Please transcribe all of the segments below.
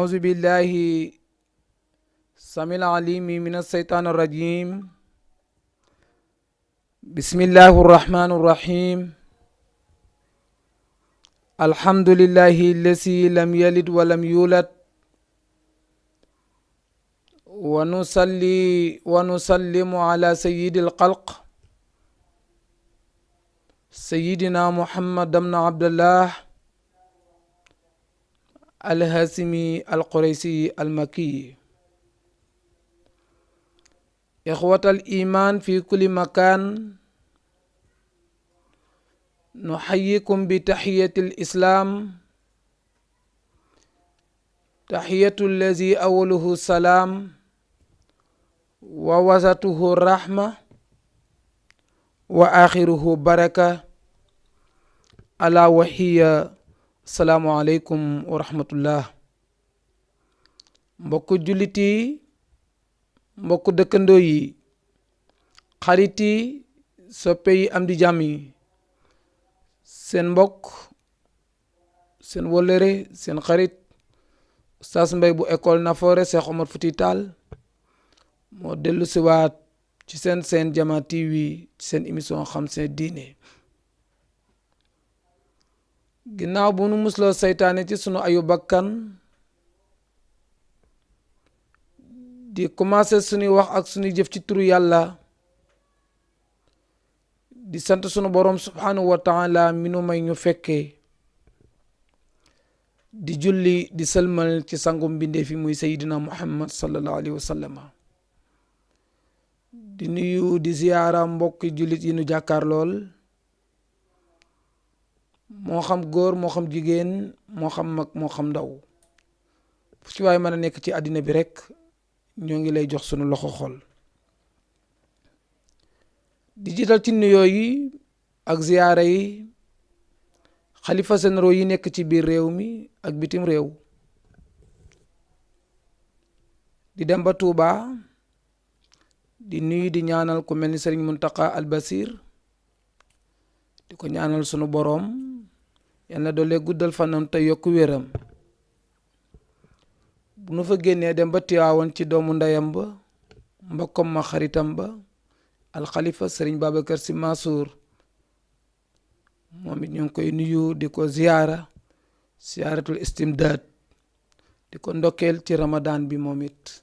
أعوذ بالله السميع العليم من الشيطان الرجيم. بسم الله الرحمن الرحيم. الحمد لله الذي لم يلد ولم يولد، ونصلي ونسلم على سيد الخلق سيدنا محمد بن عبد الله الهاشمي القريشي المكي. إخوة الإيمان في كل مكان، نحييكم بتحية الإسلام، تحية الذي أوله السلام ووسطه الرحمة وآخره بركة، ألا وهي السلام عليكم ورحمة الله. mbokku jullit yi, mbokku dëkkandoo yi, xarit yi, soppe yi, am di jàmm yi, seen mbokk, seen wëllëre, seen xarit Oustaz Mbaye bu école Nafoore Cheikh Omar Fouti Tall moo dellu siwaat ci seen Jama TV ci seen émission xam seen diine. ginnaaw bu nu musloo seytaane ci sunu ayu bakkan, di commencé sunuy wax ak sunuy jëf ci turu yàlla, di sant sunu borom subhanahu wa taala mi nu may ñu fekkee, di julli di sëlmal ci sangum mbindeef fi muy sayidina muhammad sallallahu alayhi wa sallam. di nuyu di ziyaara mbokki jullit yi nu jàkkaar lool, moo xam góor moo xam jigéen, moo xam mag moo xam ndaw, fu ci waay mën a nekk ci àddina bi rek ñoo ngi lay jox sunu loxo xol. di jiital ci nuyoo yi ak ziyaara yi xalifa généraux yi nekk ci biir réew mi ak bitim réew, di dem ba Tuuba di nuyu di ñaanal ku mel ni Sëriñ Muntaqa al Basir, di ko ñaanal sunu boroom yal na doole guddal fanam te yokku wéram. bu nu fa génnee dem ba Tiwaawan ci doomu ndeyam ba, mbokkam ma xaritam ba, alxalifa Sëriñ Babacar Si Mansour, moom it ñu ngi koy nuyu di ko ziyaaratul istimdaad, di ko ndokkeel ci ramadan bi. moom it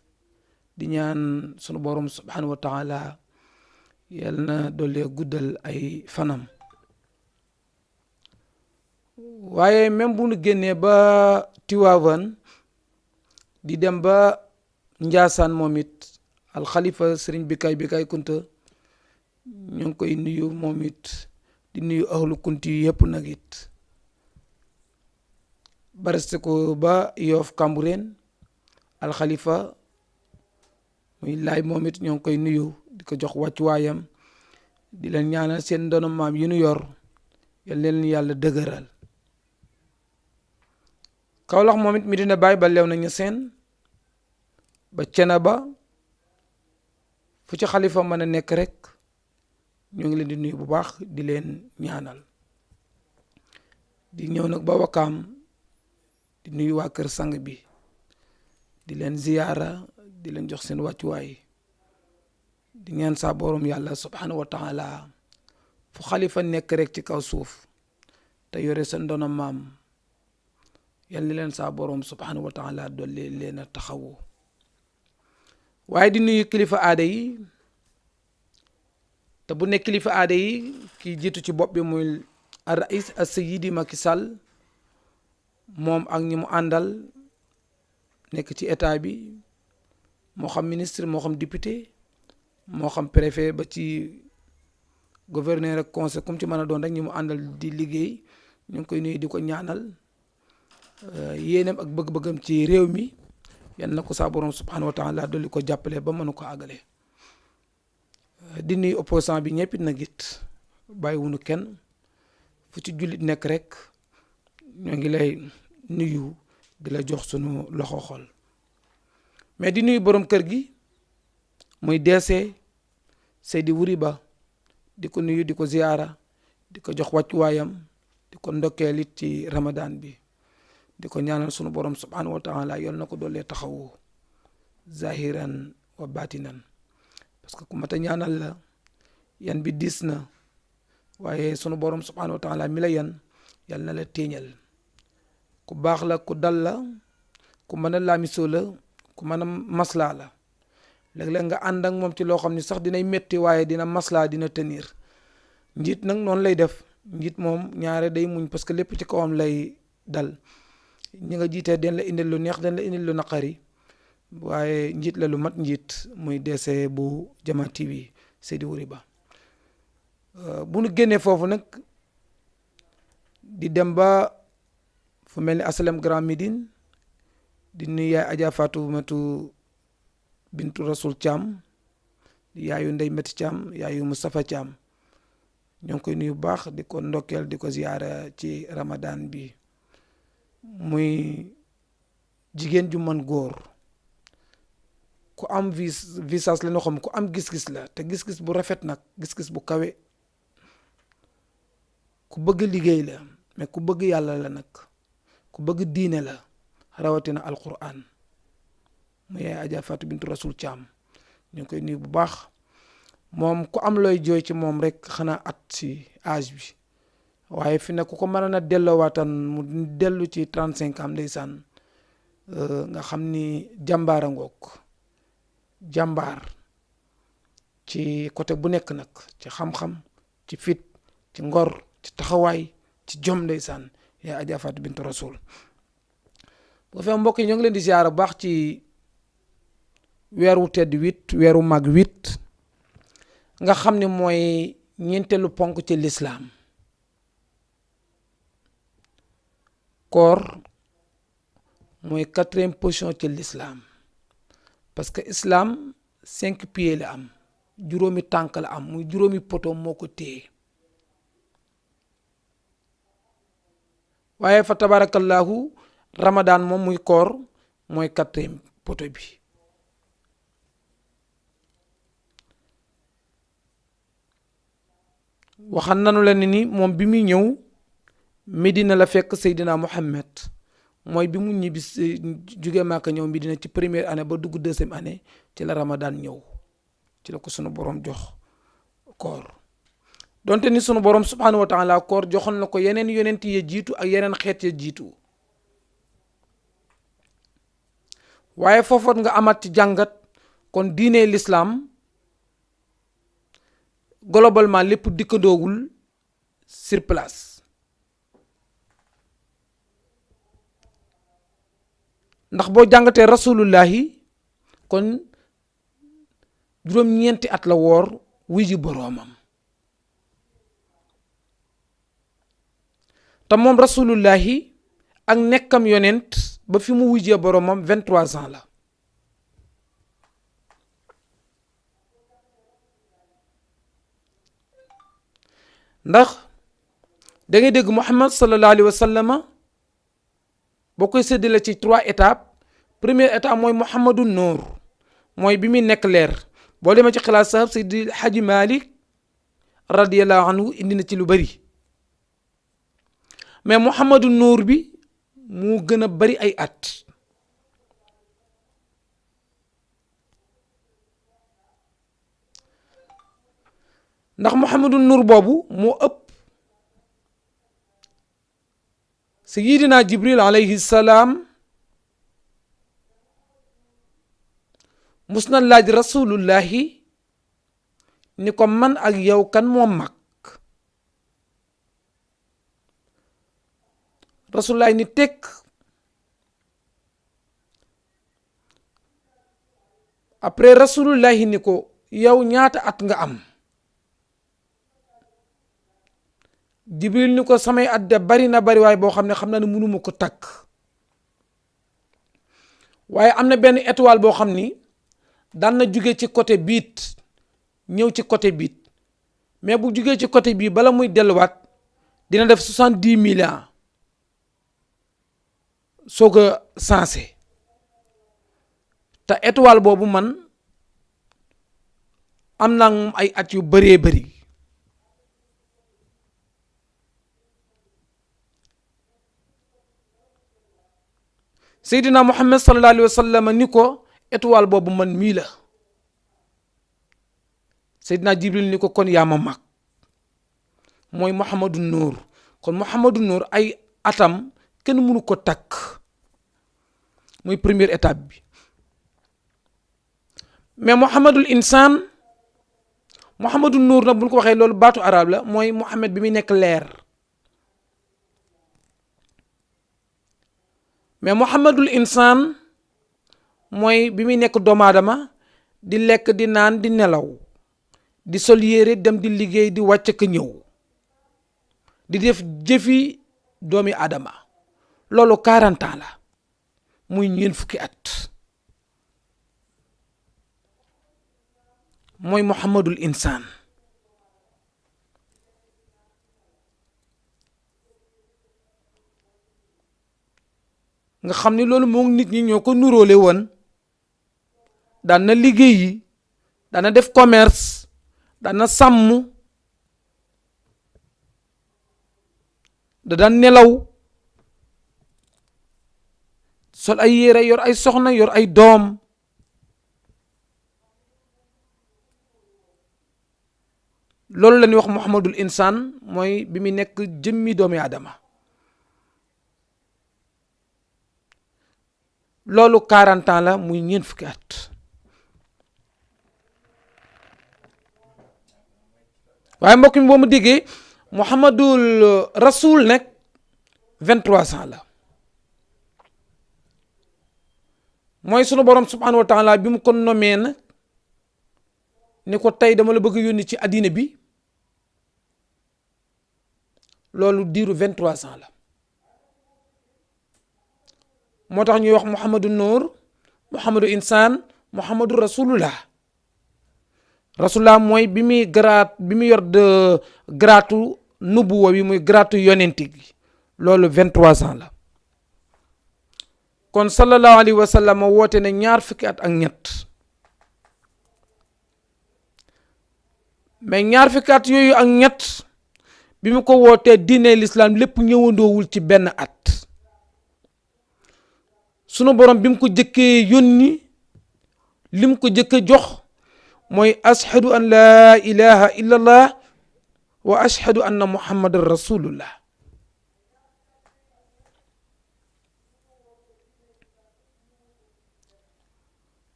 di ñaan sunu borom subhanahu wa taala yal na doole guddal ay fanam. waaye même bu nu génnee ba Tiwaawan di dem ba Njaasaan, moom it alxalifa Sëriñ Bikay Kunta ñu ngi koy nuyu, moom it di nuyu ahlu kunti yi yëpp nag it. bareste ko ba Yoof Kambureen alxalifa muy laay, moom it ñoo ngi koy nuyu di ko jox wàccuwaayam, di leen ñaanal seen ndono maam yi nu yor yal leen yàlla dëgëral. Kawlax moom it Medina Baay ba Léona Niassène ba Cenaba, fu ci xalifa mën a nekk rek ñoo ngi leen di nuyu bu baax, di leen ñaanal. di ñëw nag ba Wakaam di nuyu waa kër sang bi, di leen ziyaara, di leen jox seen wàccuwaay, di ñaan saa borom yàlla subhanahu wa taala fu xalifa nekk rek ci kaw suuf te yore sa ndono maam, yal ni leen saa borom subhanahu wa taala dolli leen a taxawu. waaye di nuyu kilifa aada yi, te bu nekk kilifa aada yi kii jiitu ci bopp bi muy ar-rais as-sayyidi Macky Sall, moom ak ñi mu àndal nekk ci état bi, moo xam ministre, moo xam député, moo xam préfet ba ci gouverneur ak conseil, comme ci mën a doon rek ñi mu àndal di liggéey, ñu ngi koy nuyu di ko ñaanal yéenam ak bëgg-bëggam ci réew mi yal na ko saa borom subhanahu wa taala dolli ko jàppale ba mënu ko àggale. di nuyu opposant bi ñëpp nag it bàyyiwunu kenn, fu ci jullit nekk rek ñoo ngi lay nuyu di la jox sunu loxo xol. mais di nuyu borom kër gi muy deese Seydi Wuri Ba, di ko nuyu di ko ziyaara, di ko jox wàccuwaayam, di ko ndokkeel it ci ramadan bi. di ko ñaanal sunu borom subhanahu wa taala yal na ko doolee taxawu zahiran wa batinan parce que ku mat a ñaanal la yan bi diis na waaye sunu borom subhanahu wa taala mi la yan yal na la téeñal ku baax la ku dal la ku mën a laamisoo la ku mën a maslaa la léeg-léeg nga ànd ak moom ci loo xam ne sax dinay métti waaye dina maslaa dina tenir njiit nag noonu lay def njiit moom ñaare day muñ parce que lépp ci kawam lay dal ñi nga jiitee den la indil lu neex den la indil lu naqari waaye njiit la lu mat njiit muy DC bu Jama TV Seydi Wuri Ba bu nu génnee foofu nag di dem ba fu mel ni asalem Grand Médine di nuyu yaay Adja Fatoumatu bintu Rasul Thiam yaayu Ndey Mati Thiam yaayu Moustapha Thiam ñoo ngi koy nuyu bu baax di ko ndokkeel di ko ziyaara ci Ramadan bi muy jigéen ju mën góor ku am visage la noo xam ku am gis-gis la te gis-gis bu rafet nag gis-gis bu kawe ku bëgg liggéey la mais ku bëgg yàlla la nag ku bëgg diine la rawatina alquran mu yaay Adja Fatou bintu Rasul Thiam ñu ngi koy nuyu bu baax moom ku am looy jooy ci moom rek xanaa at ci âge bi waaye fi ne ku ko mën a delloowaatan mu dellu ci 35 ans ndeysaan nga xam ni jàmbaar a ngoog jàmbaar ci côté bu nekk nag ci xam-xam ci fit ci ngor ci taxawaay ci jom ndeysaan yaa Adja Fatou bintu Rasul bu ko fee mbokk yi ñoo ngi leen di ziar bu baax ci weeru tedd 8 weeru mag 8 nga xam ne mooy ñeenteelu ponk ci lislaam koor mooy 4e position ci lislaam parce que islam 5 pieds la am juróomi tànk la am muy juróomi poto moo ko téye waaye fa tabarakallahu ramadan moom muy koor mooy 4e poto bi waxan nanu la ni moom bi muy ñëw Medina la fekk Seydina Muhammad mooy bi mu ñibbi jóge Màkka ñëw Medina ci première année ba dugg 2e année ci la ramadan ñëw ci la ko sunu borom jox koor donte ni sunu borom subhanahu wa taala koor joxoon na ko yeneen yonent ya jiitu ak yeneen xeet ya jiitu waaye foofoot nga amat ci jàngat kon diine l'islam globalement lépp dikkandoogul sur place ndax boo jàngatee rasulullahi kon juróom-ñeenti at la woor wuy ji boroomam te moom rasulullahi ak nekkam yonent ba fi mu wujjee boroomam 23 ans la ndax da ngay dégg Muhammad sallallahu alayhi wa sallama boo koy séddale ci 3 étapes première étape mooy Muhammadu Noor mooy bi muy nekk leer boo demee ci xilaas sahab Seydi Hadji Malick radiyallahu anhu indi na ci lu bari mais Muhammadu Noor bi mu gën a bari ay at ndax Muhammadu Noor boobu moo ëpp Sayyidina Jibril alayhi salaam mus na laaj rasulullahi ni ko man ak yow kan moo mag rasulullahi ni tekk après rasulullahi ni ko yow ñaata at nga am Jibril ni ko samay at de bari na bari waaye boo xam ne mënuma ko takk waaye am na benn étoile boo xam ni daan na jóge ci côté biit ñëw ci côté biit mais bu jógee ci côté bii bala muy delluwaat dina def 70 000 ans soog a sensé te étoile boobu man am naa moom ay at yu bëree bëri Seydina Muhammad sallallahu alayhi wa sallam ni ko étoile boobu man mii la. Seydina Jibril ni ko kon yaa ma mag mooy Mouhamadou Nour. kon Mouhamadou Nour ay atam kenn mënu ko takk muy première étape bi. mais Mouhamadul Insaan Mouhamadou Nour nag bu ñu ko waxee loolu baatu arab la mooy Mouhamed bi muy nekk leer. mais Mouhamadul Insaan mooy bi muy nekk doomu aadama di lekk di naan di nelaw di sol yére dem di liggéey di wàcc ka ñëw di def jëfi doomi aadama loolu 40 ans la muy ñeent fukki at mooy Mouhamadul Insaan. nga xam ni loolu moom nit ñi ñoo ko nuróole woon daan na liggéeyi daan na def commerce daan na sàmm da daan nelaw sol ay yére yor ay soxna yor ay doom loolu la ñuy wax Mouhamadul Insaan mooy bi mu nekk jëmmi doomi aadama loolu 40 ans la muy ñeent fukki at waaye mbokk mi boo mu déggee Mouhamadul Rasoul nekk 23 ans la mooy sunu borom subhanahu wa taala bi mu ko nomee nag ni ko tey dama la bëgg yónni ci àddina bi loolu diiru 23 ans la moo tax ñuy wax Mouhamadou Nour Mouhamadou Insaan Mouhamadou Rasulullah mooy bi muy yor de gratu nubuwa bi muy gratu yonenti gi loolu 23 ans la kon sallallahu alayhi wa sallam woote ne ñaar fukki at ak ñett mais ñaar fukki at yooyu ak ñett bi mu ko wootee diine l'islam lépp ñëwandoowul ci benn at sunu borom bi mu ko jëkkee yónni lim ko jëkke jox mooy ashhadu an laa ilaha illa allah wa ashhadu anna muhammadan rasulullah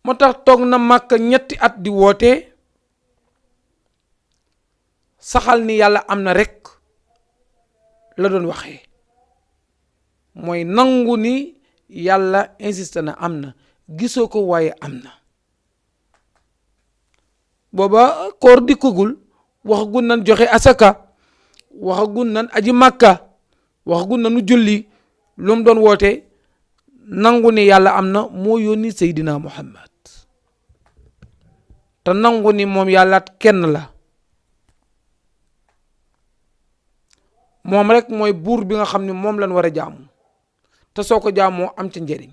moo tax toog na Màkka ñetti at di woote saxal ni yàlla am na rek la doon waxee mooy nangu ni yàlla insisté na am na gisoo ko waaye am na booba koor dikkagul waxagun nan joxe asaka waxagun nan aji Màkka waxagun nanu julli lu mu doon woote nangu ni yàlla am na moo yónni Seydina Muhammad te nangu ni moom yàlla kenn la moom rek mooy buur bi nga xam ne moom lañ war a jaamu te soo ko jaamoo am ci njëriñ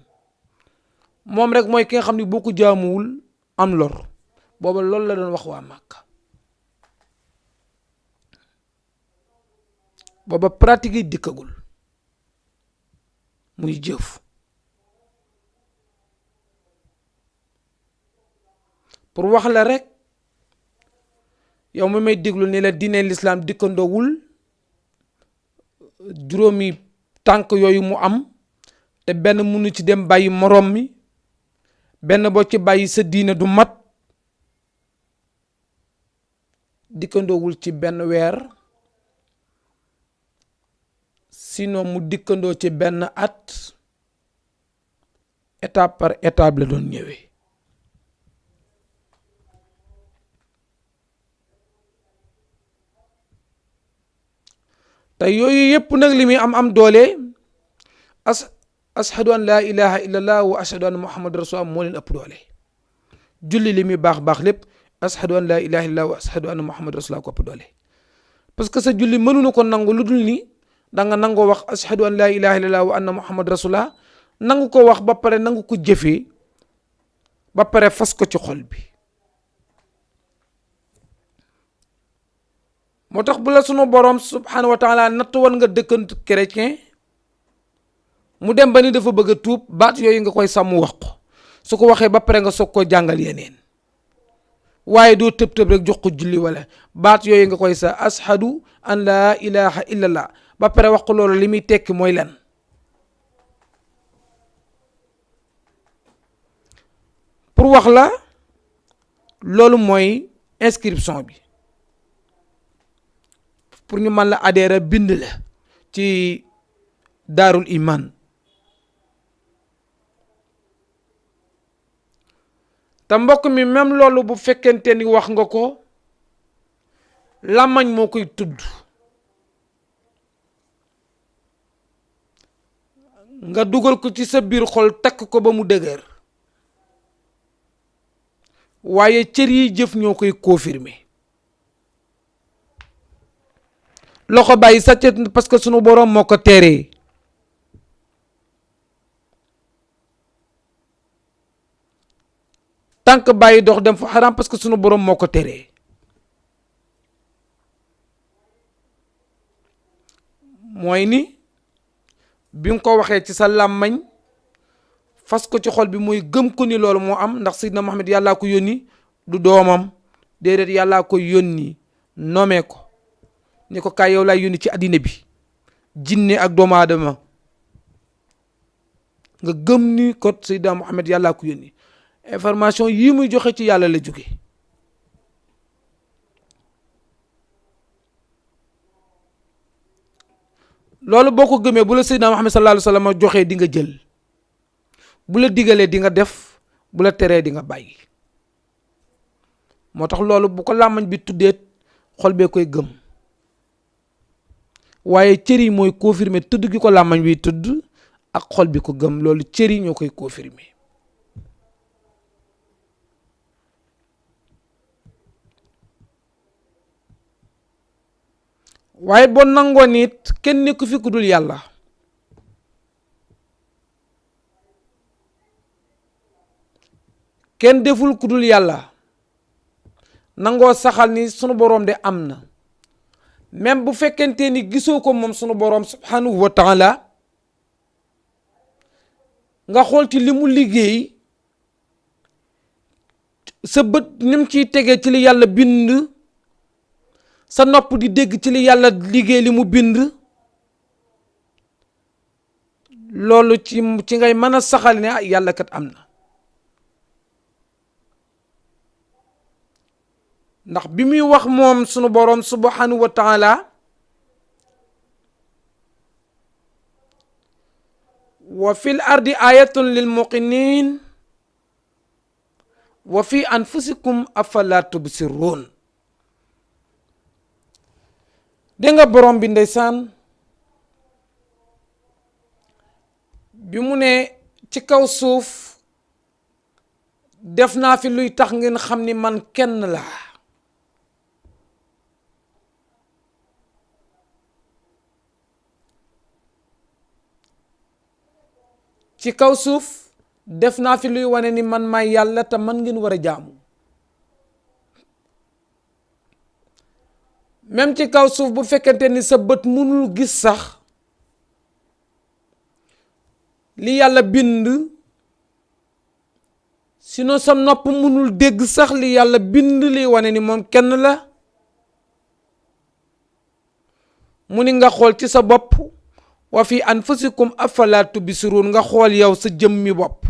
moom rek mooy ki nga xam ne boo ko jaamuwul am lor booba loolu la doon wax waa Màkka booba pratique yi dikkagul muy jëf pour wax la rek yow mi may déglu ni la diine l'islam dikkandoowul juróomi tànk yooyu mu am te benn mënu ci dem bàyyi moroom mi benn boo ci bàyyi sa diine du mat dikkandoowul ci benn weer sinon mu dikkandoo ci benn at étape par étape la doon ñëwee te yooyu yëpp nag li muy am doole ashhadu an laa ilaha illallah wa ashhadu anna muhammad rasulullah moo leen ëpp doole julli li muy baax lépp ashhadu an laa ilaha illallah wa ashhadu anna muhammad rasulullah ko ëpp doole parce que sa julli mënuñu ko nangu lu dul ni da nga nangoo wax ashhadu an laa ilaha illallah wa anna muhammad rasulullah nangu ko wax ba pare nangu ko jëfee ba pare fas ko ci xol bi moo tax bu la sunu borom subhanahu wa taala natt woon nga dëkkant chrétien mu dem ba ni dafa bëgg a tuub baat yooyu nga koy sàmm wax ko su ko waxee ba pare nga soog koo jàngal yeneen waaye doo tëb tëb rek jox ko julli wala baat yooyu nga koy sa ashadu an laa ilaha illallah ba pare wax ko loolu li muy tekki mooy lan pour wax la loolu mooy inscription bi pour ñu mën la adhérer bind la ci daarul iman te mbokk mi même loolu bu fekkente ni wax nga ko làmmañ moo koy tudd nga dugal ko ci sa biir xol takk ko ba mu dëgër waaye cër yi jëf ñoo koy confirmer loxo bàyyi sàccet parce que sunu boroom moo ko teree tànk bàyyi dox dem fu xaram parce que sunu boroom moo ko teree mooy ni bi nga ko waxee ci sa làmmañ fas ko ci xol bi mooy gëm ko ni loolu moo am ndax Seydina Muhammad yàllaa ko yónni du doomam déedéet yàllaa ko yónni nomee ko ni ko kaay yow laay yónni ci àddina bi jinne ak doomu aadama nga gëm ni ko Seydina Muhammad yàllaa ko yónni information yii muy joxe ci yàlla la jóge loolu boo ko gëmee bu la Seydina Muhammad sallallahu alayhi wa sallam joxee di nga jël bu la digalee di nga def bu la teree di nga bàyyi moo tax loolu bu ko làmmañ bi tuddee xol bee koy gëm waaye cër yi mooy confirmer tudd gi ko làmmañ bi tudd ak xol bi ko gëm loolu cër yi ñoo koy confirmer waaye boo nangoo nit kenn nekku fi ku dul yàlla kenn deful ku dul yàlla nangoo saxal ni sunu boroom de am na même bu fekkente ni gisoo ko moom sunu boroom subhanahu wa taala nga xool ci li mu liggéey sa bët ni mu ciy tegee ci li yàlla bind sa nopp di dégg ci li yàlla liggéey li mu bind loolu ci ngay mën a saxal ne yàlla kat am na ndax bi muy wax moom sunu boroom subhanahu wa taala wa fil ardi ayatun lil muqinin wa fi anfusikum afala tubsirun dégg nga borom bi ndeysaan bi mu ne ci kaw suuf def naa fi luy tax ngeen xam ni man kenn laa ci kaw suuf def naa fi luy wane ni man maay yàlla te man ngeen war a jaamu même ci kaw suuf bu fekkente ni sa bët mënul gis sax li yàlla bind sinon sa nopp mënul dégg sax li yàlla bind li wane ni moom kenn la mu ni nga xool ci sa bopp wa fi anfusikum afala tubsirun nga xool yow sa jëmmi bopp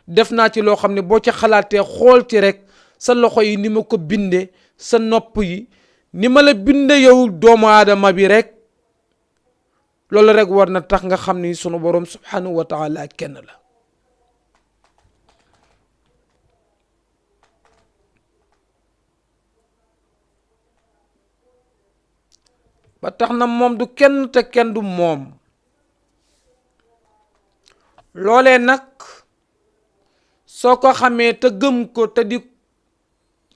def naa ci loo xam ne boo ci xalaatee xool ci rek sa loxo yi ni ma ko binde sa nopp yi ni ma la binde yow doomu aadama bi rek loolu rek war na tax nga xam ni sunu boroom subhanahu wa taala kenn la ba tax na moom du kenn te kenn du moom loolee nag soo ko xamee te gëm ko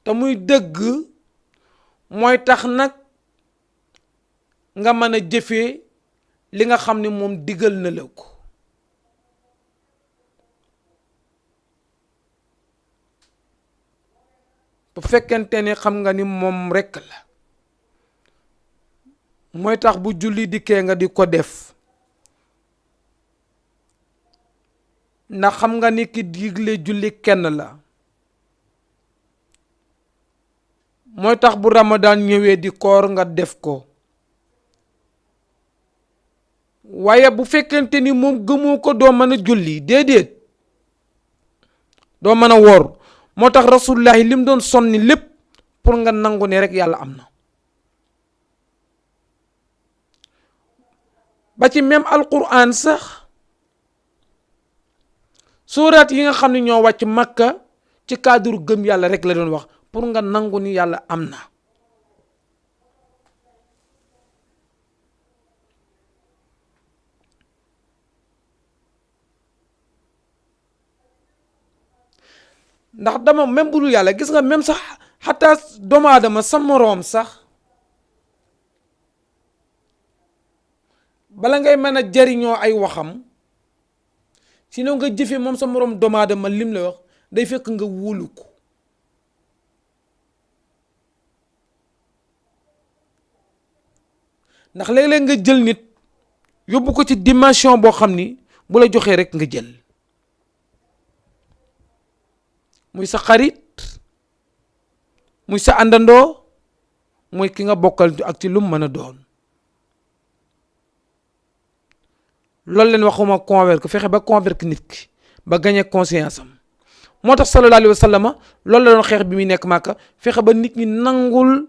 te muy dëgg mooy tax nag nga mën a jëfee li nga xam ni moom digal na la ko bu fekkente ni xam nga ni moom rekk la mooy tax bu julli dikkee nga di ko def ndax xam nga ni ki digle julli kenn la mooy tax bu Ramadan ñëwee di koor nga def ko waaye bu fekkente ni moom gëmoo ko doo mën a julli déedéet doo mën a woor moo tax rasulullahi lim doon sonni lépp pour nga nangu ne rek yàlla am na ba ci même alquran sax suuraat yi nga xam ne ñoo wàcc Makka ci cadre gëm yàlla rek la doon wax pour nga nangu ni yàlla am na ndax dama même bu dul yàlla gis nga même sax xataa doomu aadama sa moroom sax bala ngay mën a jariñoo ay waxam sinon nga jëfe moom sa moroom doomu aadama lim la wax day fekk nga wóolu ko ndax léeg-léeg nga jël nit yóbbu ko ci dimension boo xam ni bu la joxee rek nga jël muy sa xarit muy sa àndandoo muy ki nga bokkal ak ci lu mu mën a doon loolu leen waxuma convaincre fexe ba convaincre nit ki ba gagner conscience am moo tax sallallahu alayhi wa sallam loolu la doon xeex bi muy nekk Màkka fexe ba nit ñi nangul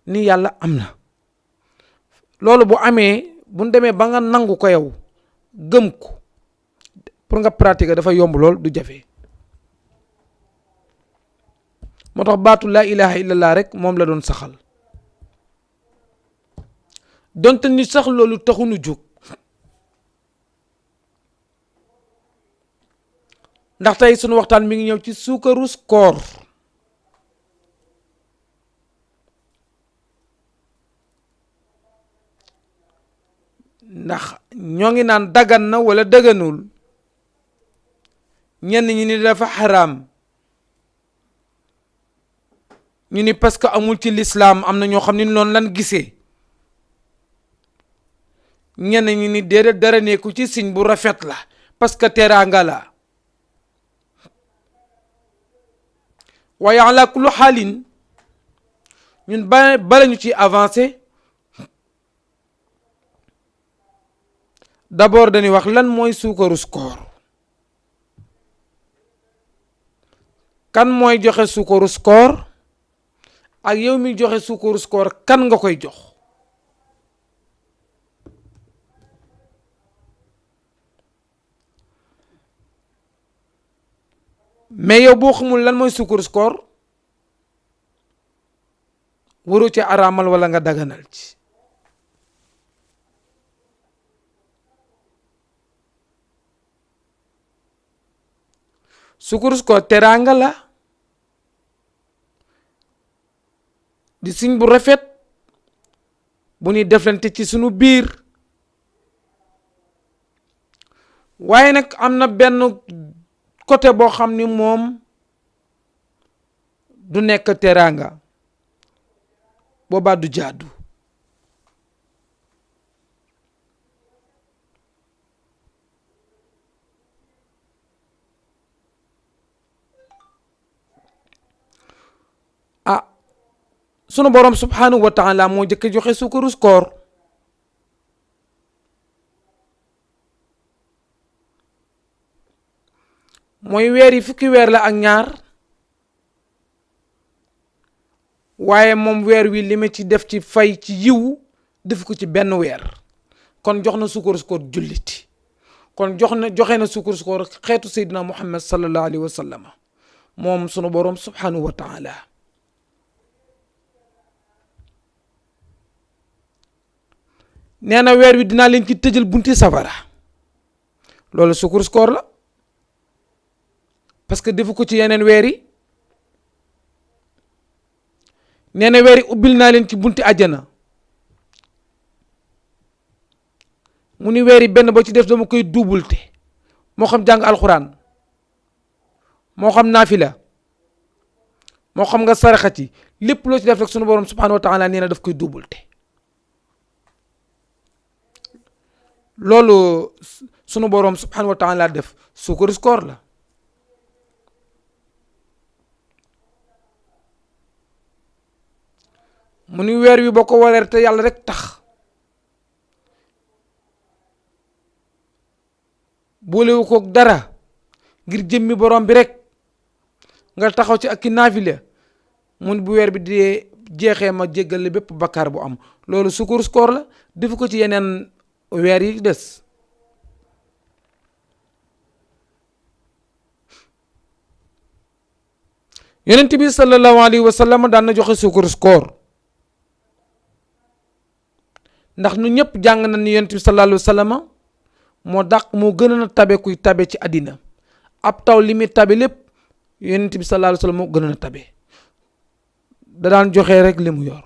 ni yàlla am na loolu bu amee bu ñu demee ba nga nangu ko yow gëm ko pour nga pratiquer dafa yomb lool du jafe moo tax baatu laa ilaha illallah rek moom la doon saxal donte ni sax loolu taxunu jóg ndax tey sunu waxtaan mi ngi ñëw ci suukarus koor ndax ñoo ngi naan dagan na wala daganul ñenn ñi ni dafa xaraam ñu ni parce que amul ci lislaam am na ñoo xam ne noonu lan gisee ñenn ñi ni déedéet dara nekku ci siñ bu rafet la parce que teraanga la waaye ala kullu xaalin ñun bala ñu ci avancé d'abord dañuy wax lan mooy suukarus koor kan mooy joxe suukarus koor ak yow mi joxe suukarus koor kan nga koy jox mais yow boo xamul lan mooy suukarus koor waru ci araamal wala nga daganal ci suukarus koor teraanga la di siñ bu rafet bu ñuy deflante ci sunu biir waaye nag am na benn côté boo xam ni moom du nekk teraanga boobaa du jaadu sunu borom subhanahu wa taala moo jëkk joxe suukarus koor mooy weer yi fukki weer la ak ñaar waaye moom weer wi li ma ci def ci fay ci yiw def ko ci benn weer kon jox na suukarus koor julliti kon joxe na suukarus koor xeetu seydina muhammad sallallahu alayhi wa sallam moom sunu borom subhanahu wa taala nee na weer wi dinaa leen ci tëjal bunti safara loolu suukarus koor la parce que defu ko ci yeneen weer yi nee na weer yi ubbil naa leen ci bunti àjjana mu ni weer yi benn boo ci def dama koy duubulte moo xam jàng alxuraan moo xam naafila moo xam nga saraxati lépp loo ci def rek sunu borom subhanahu wa taala nee na daf koy duubulte loolu sunu boroom subhanahu wa taala def suukaru koor la. mu ni weer wi boo ko waree te yàlla rek tax boolewu ko dara ngir jëmmi borom bi rek nga taxaw ci ak i naafile mu ni bu weer bi di jeexee ma jéggal bépp bakkaar bu am. loolu suukaru koor la, defu ko ci yeneen weer yi des. yonent bi sallallahu alayhi wa sallam daan na joxe suukaru koor ndax nu ñëpp jàng na ni yonent bi sallallahu alayhi wa sallam moo gën a tabe kuy tabe ci àddina. ab taw li muy tabe lépp yonent bi sallallahu alayhi wa sallam moo gën a tabe, da daan joxe rek li mu yor.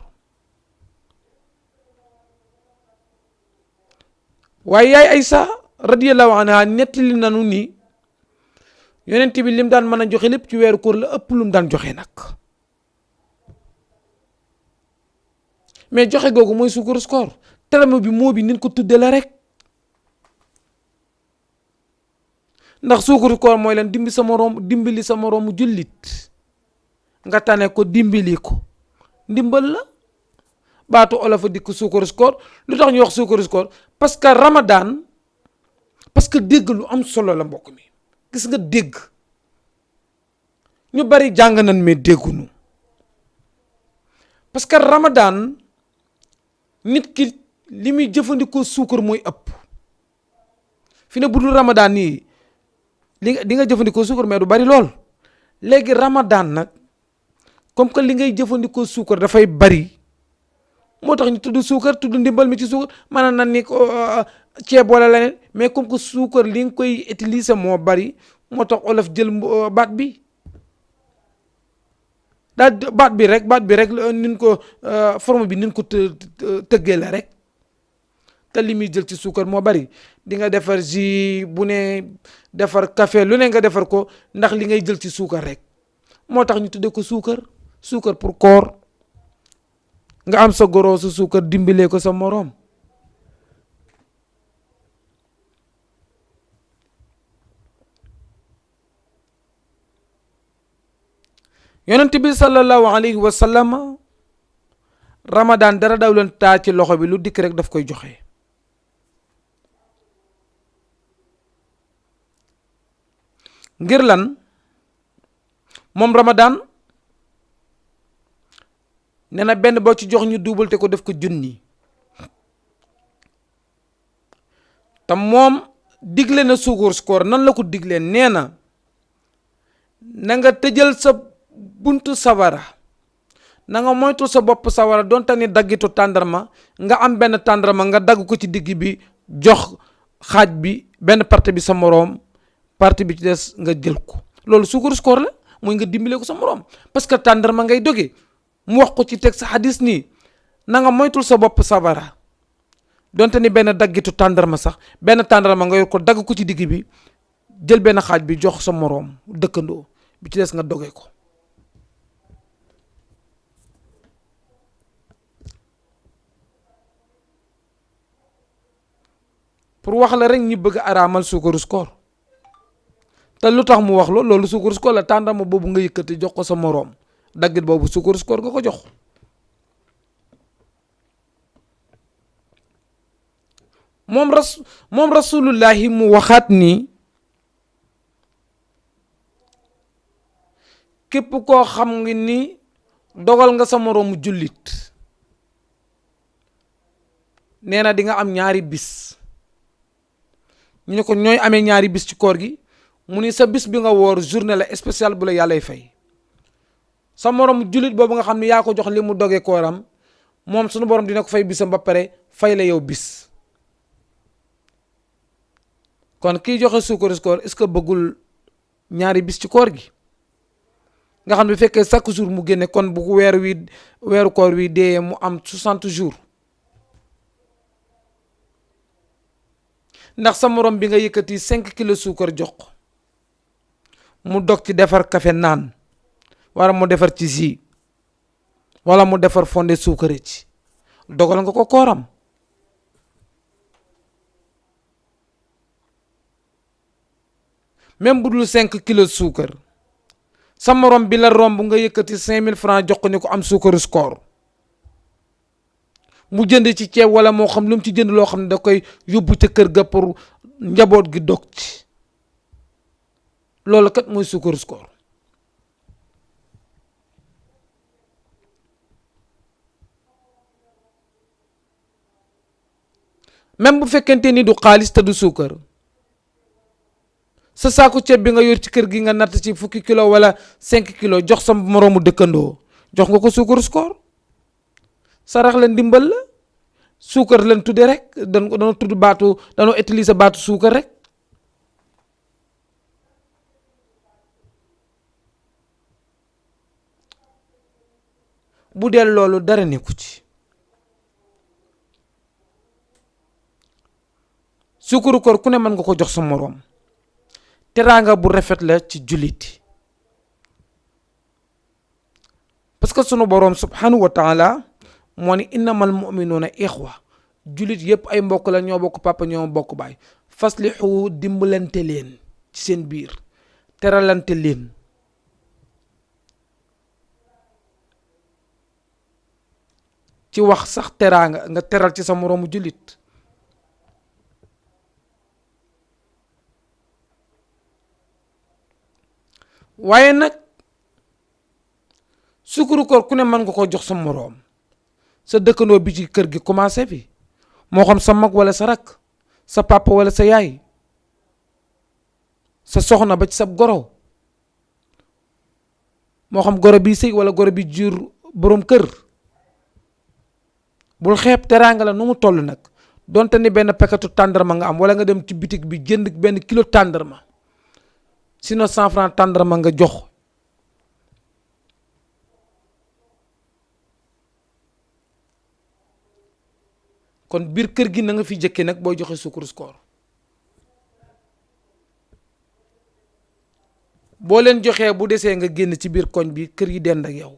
waaye yaay Aysa radiyallahu anha nettali nanu ni yonent bi lim daan mën a joxe lépp ci weeru koor la ëpp lu mu daan joxe nag. mais joxe googu mooy suukaru koor. terme bi moo bi nin ko tudde la rek, ndax suukaru koor mooy leen dimbali sa moroomu jullit nga tane ko dimbali ko, ndimbal la. baatu olof a dikk suukaru koor. lu tax ñu wax suukaru koor? parce que Ramadan, parce que dégg lu am solo la mbokk mi. gis nga dégg ñu bari jàng nañ mais déggunu, parce que Ramadan nit ki li muy jëfandikoo suukar mooy ëpp. fi ne bu dul Ramadan nii di nga jëfandikoo suukar mais du bari lool. léegi Ramadan nag comme que li ngay jëfandikoo suukar dafay bari, moo tax ñu tudd suukar, tudd ndimbal mi ci suukar. maanaam nan ni ko ceeb wala leneen, mais comme que suukar li nga koy utiliser moo bari, moo tax olof jël baat bi daal baat bi rek nin ko forme bi nin ko tëggee la rek. te li muy jël ci suukar moo bari. di nga defar jus bu ne, defar café lu ne nga defar ko ndax li ngay jël ci suukar rek. moo tax ñu tuddee ko suukar pour koor. nga am sa goro su suukar dimbalee ko sa moroom. yonent bi sallallahu alayhi wa sallam Ramadan dara daw leen taa ci loxo bi, lu dikk rek daf koy joxe. ngir lan? moom Ramadan nee na benn boo ci jox ñu duubal te ko def ko junni. te moom digle na suukaru koor. nan la ko diglee? nee na nga tëjal sa buntu sawara, na nga moytu sa bopp sawara. donte ni daggitu tàndarma nga am benn tàndarma nga dagg ko ci digg bi, jox xaaj bi benn partie bi sa moroom, partie bi ci des nga jël ko. loolu suukaru koor la, mooy nga dimbale ko sa moroom. parce que tàndarma ngay doge. mu wax ko ci teg sa hadis nii, na nga moytul sa bopp sawara. donte ni benn daggitu tàndarma sax, benn tàndarma nga yor ko dagg ko ci digg bi, jël benn xaaj bi jox sa moroom dëkkandoo, bi ci des nga doge ko. pour wax la rek ñi bëgg a araamal suukaru koor. te lu tax mu wax loolu suukaru koor la. tàndarma boobu nga yëkkati jox ko sa moroom, daggit boobu suukaru koor nga ko jox. moom rasulullahi mu waxaat ni képp koo xam nga ni dogal nga sa moroomu jullit, nee na di nga am ñaari bis. ñu ne ko ñooy amee ñaari bis ci koor gi? mu ni sa bis bi nga woor journée la spéciale bu la yàllay fay. sa morom jullit boobu nga xam ne yaa ko jox li mu doge kooram, moom sunu borom dina ko fay bisam ba pare fay la yow bis. kon kiy joxe suukaru koor est-ce que bëggul ñaari bis ci koor gi? nga xam ne bu fekkee chaque jour mu génne, kon bu weeru koor wi dee mu am 60 jours. ndax sa morom bi nga yëkkati 5 kilos suukar jox ko, mu dog ci defar café naan, wala mu defar ci jus, wala mu defar fondé suukare ci, dogal nga ko kooram. même bu dul 5 kilos suukar sa morom bi la romb nga yëkkati 5000 francs jox ko ni ko am suukaru score mu jënd ci ceeb wala moo xam lu mu ci jënd loo xam ne da koy yóbbu ca kër ga pour njaboot gi dog ci loolu kat mooy suukaru score. même bu fekkente ni du xaalis te du suukar sa saaku ceeb bi nga yor ci kër gi nga natt ci fukki kilo wala 5 kilo jox sa moroomu dëkkandoo jox nga ko suukaru score. sarax la ndimbal la suukar leen tudde rek danoo tudd baatu danoo utiliser baatu suukar rek. bu dee loolu dara nekku ci. suukaru koor ku ne mën nga ko jox sa moroom teraanga bu rafet la ci jullit parce que sunu boroom subhanahu wa taala moo ni innamal mu'minuuna ixwa jullit yépp ay mbokk la ñoo bokk papa ñoo bokk baay faslihu dimbalante leen ci seen biir teralante leen ci wax sax teraanga nga teral ci sa moroomu jullit. waaye nag suukaru koor ku ne mën nga ko jox sa moroom sa dëkkandoo bi ci kër gi commencé fi moo xam sa mag wala sa rakk sa papa wala sa yaay sa soxna ba ci sab goro moo xam goro bi sëy wala goro bi jur boroom kër bul xeeb teraanga la nu mu toll nag donte ni benn paquetu tàndarma nga am wala nga dem ci bitig bi jënd benn kilo tàndarma sinon 100 francs tàndarma nga jox kon biir kër gi na nga fi jëkke nag booy joxe suukaru koor boo leen joxee bu desee nga génn ci biir koñ bi kër yi dend ak yow.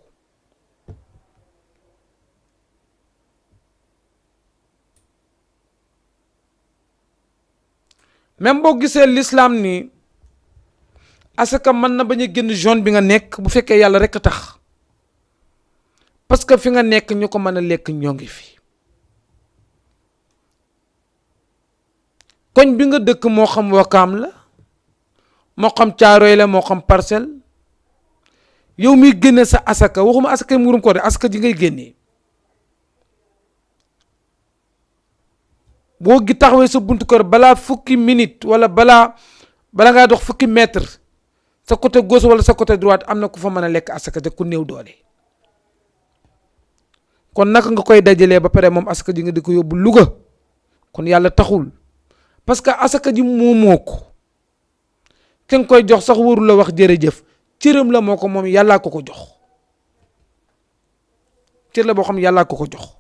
même boo gisee l'islam ni asaka mën na bañ a génn zone bi nga nekk bu fekkee yàlla rekk a tax parce que fi nga nekk ñu ko mën a lekk ñoo ngi fi koñ bi nga dëkk moo xam Wakaam la moo xam Caaroy la moo xam Parcelles yow miy génne sa asaka waxuma asaka murum ko de asaka ji ngay génnee boo gi taxawee sa buntu kër balaa fukki minute wala balaa ngaa dox fukki mètre sa côté gauche wala sa côté droite am na ku fa mën a lekk asaka te ku néew doole kon naka nga koy dajalee ba pare moom asaka ji nga di ko yóbbu Louga kon yàlla taxul parce que asaka ji moomoo ko ki nga koy jox sax warul la wax jërëjëf cëram la moo ko moom yàllaa ko ko jox cër la boo xam yàllaa ko ko jox.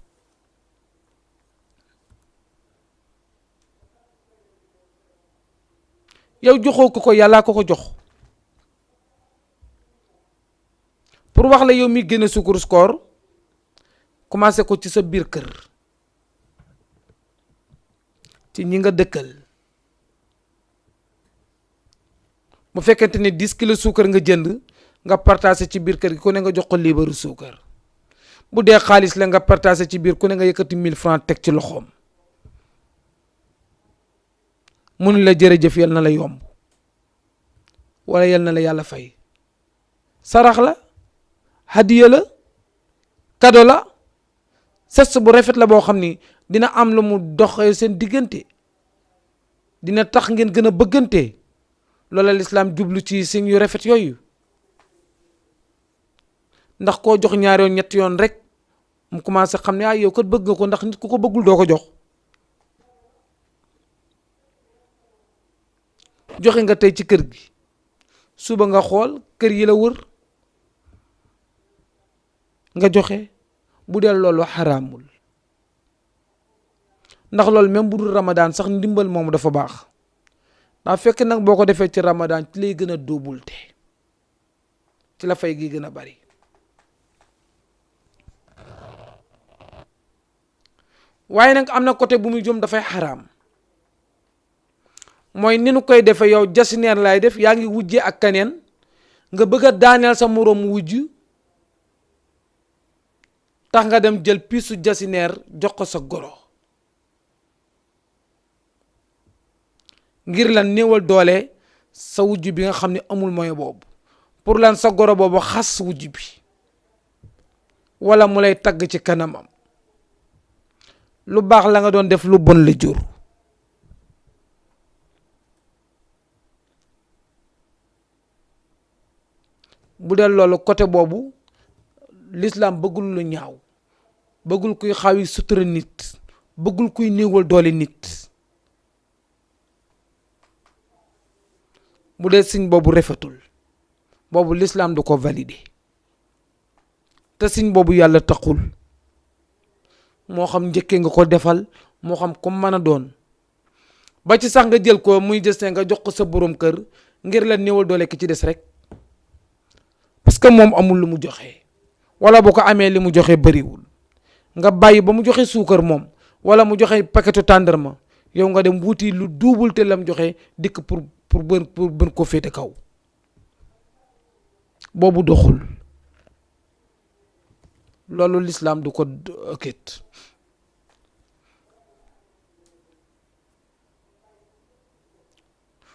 yow joxoo ko yàllaa ko ko jox pour wax la yow mi génne suukaru koor commencé ko ci sa biir kër ci ñi nga dëkkal bu fekkente ne 10 kilos suukar nga jënd nga partagé ci biir kër gi ku ne nga jox ko liibaru suukar bu dee xaalis la nga partagé ci biir ku ne nga yëkkati 1000 francs teg ci loxoom mun la jërëjëf yal na la yomb wala yal na la yàlla fay sarax la hadiya la kado la sess bu rafet la boo xam ni dina am lu mu doxee seen diggante dina tax ngeen gën a bëggante loola lislaam jublu ci siñ yu rafet yooyu ndax koo jox ñaari yoon ñetti yoon rek mu commencé xam ne yow kat bëgg nga ko ndax nit ku ko bëggul doo ko jox joxe nga tey ci kër gi suba nga xool kër yi la wër nga joxe bu dee loolu xaraamul ndax loolu même bu dul Ramadan sax ndimbal moomu dafa baax ndax fekk nag boo ko defee ci Ramadan ci lay gën a dóobulte ci la fay gi gën a bari waaye nag am na côté bu muy jëm dafay xaraam mooy ni nu koy defee yow jasineer lay def yaa ngi wujje ak keneen nga bëgg a daaneel sa moroom wujj tax nga dem jël piisu jasineer jox ko sa goro ngir lan néewal doole sa wujj bi nga xam ne amul moyen boobu pour lan sa goro boobu xas wujj bi wala mu lay tagg ci kanamam lu baax la nga doon def lu bon la jur bu dee loolu côté boobu l'islam bëggul lu ñaaw bëggul kuy xawi sutura nit bëggul kuy néewal doole nit bu dee signe boobu rafetul boobu l'islam du ko valider te signe boobu yàlla taxul moo xam njëkkee nga ko defal moo xam comme mën a doon ba ci sax nga jël ko muy gis nga jox ko sa borom kër ngir la néewal doole ki ci des rek parce que moom amul lu mu joxe wala bu ko amee li mu joxe bëriwul nga bàyyi ba mu joxe suukar moom wala mu joxe paquetu tàndarma yow nga dem wuti lu duubul te lam joxe dikk pour bën ko féete kaw boobu doxul loolu l'islam du ko okit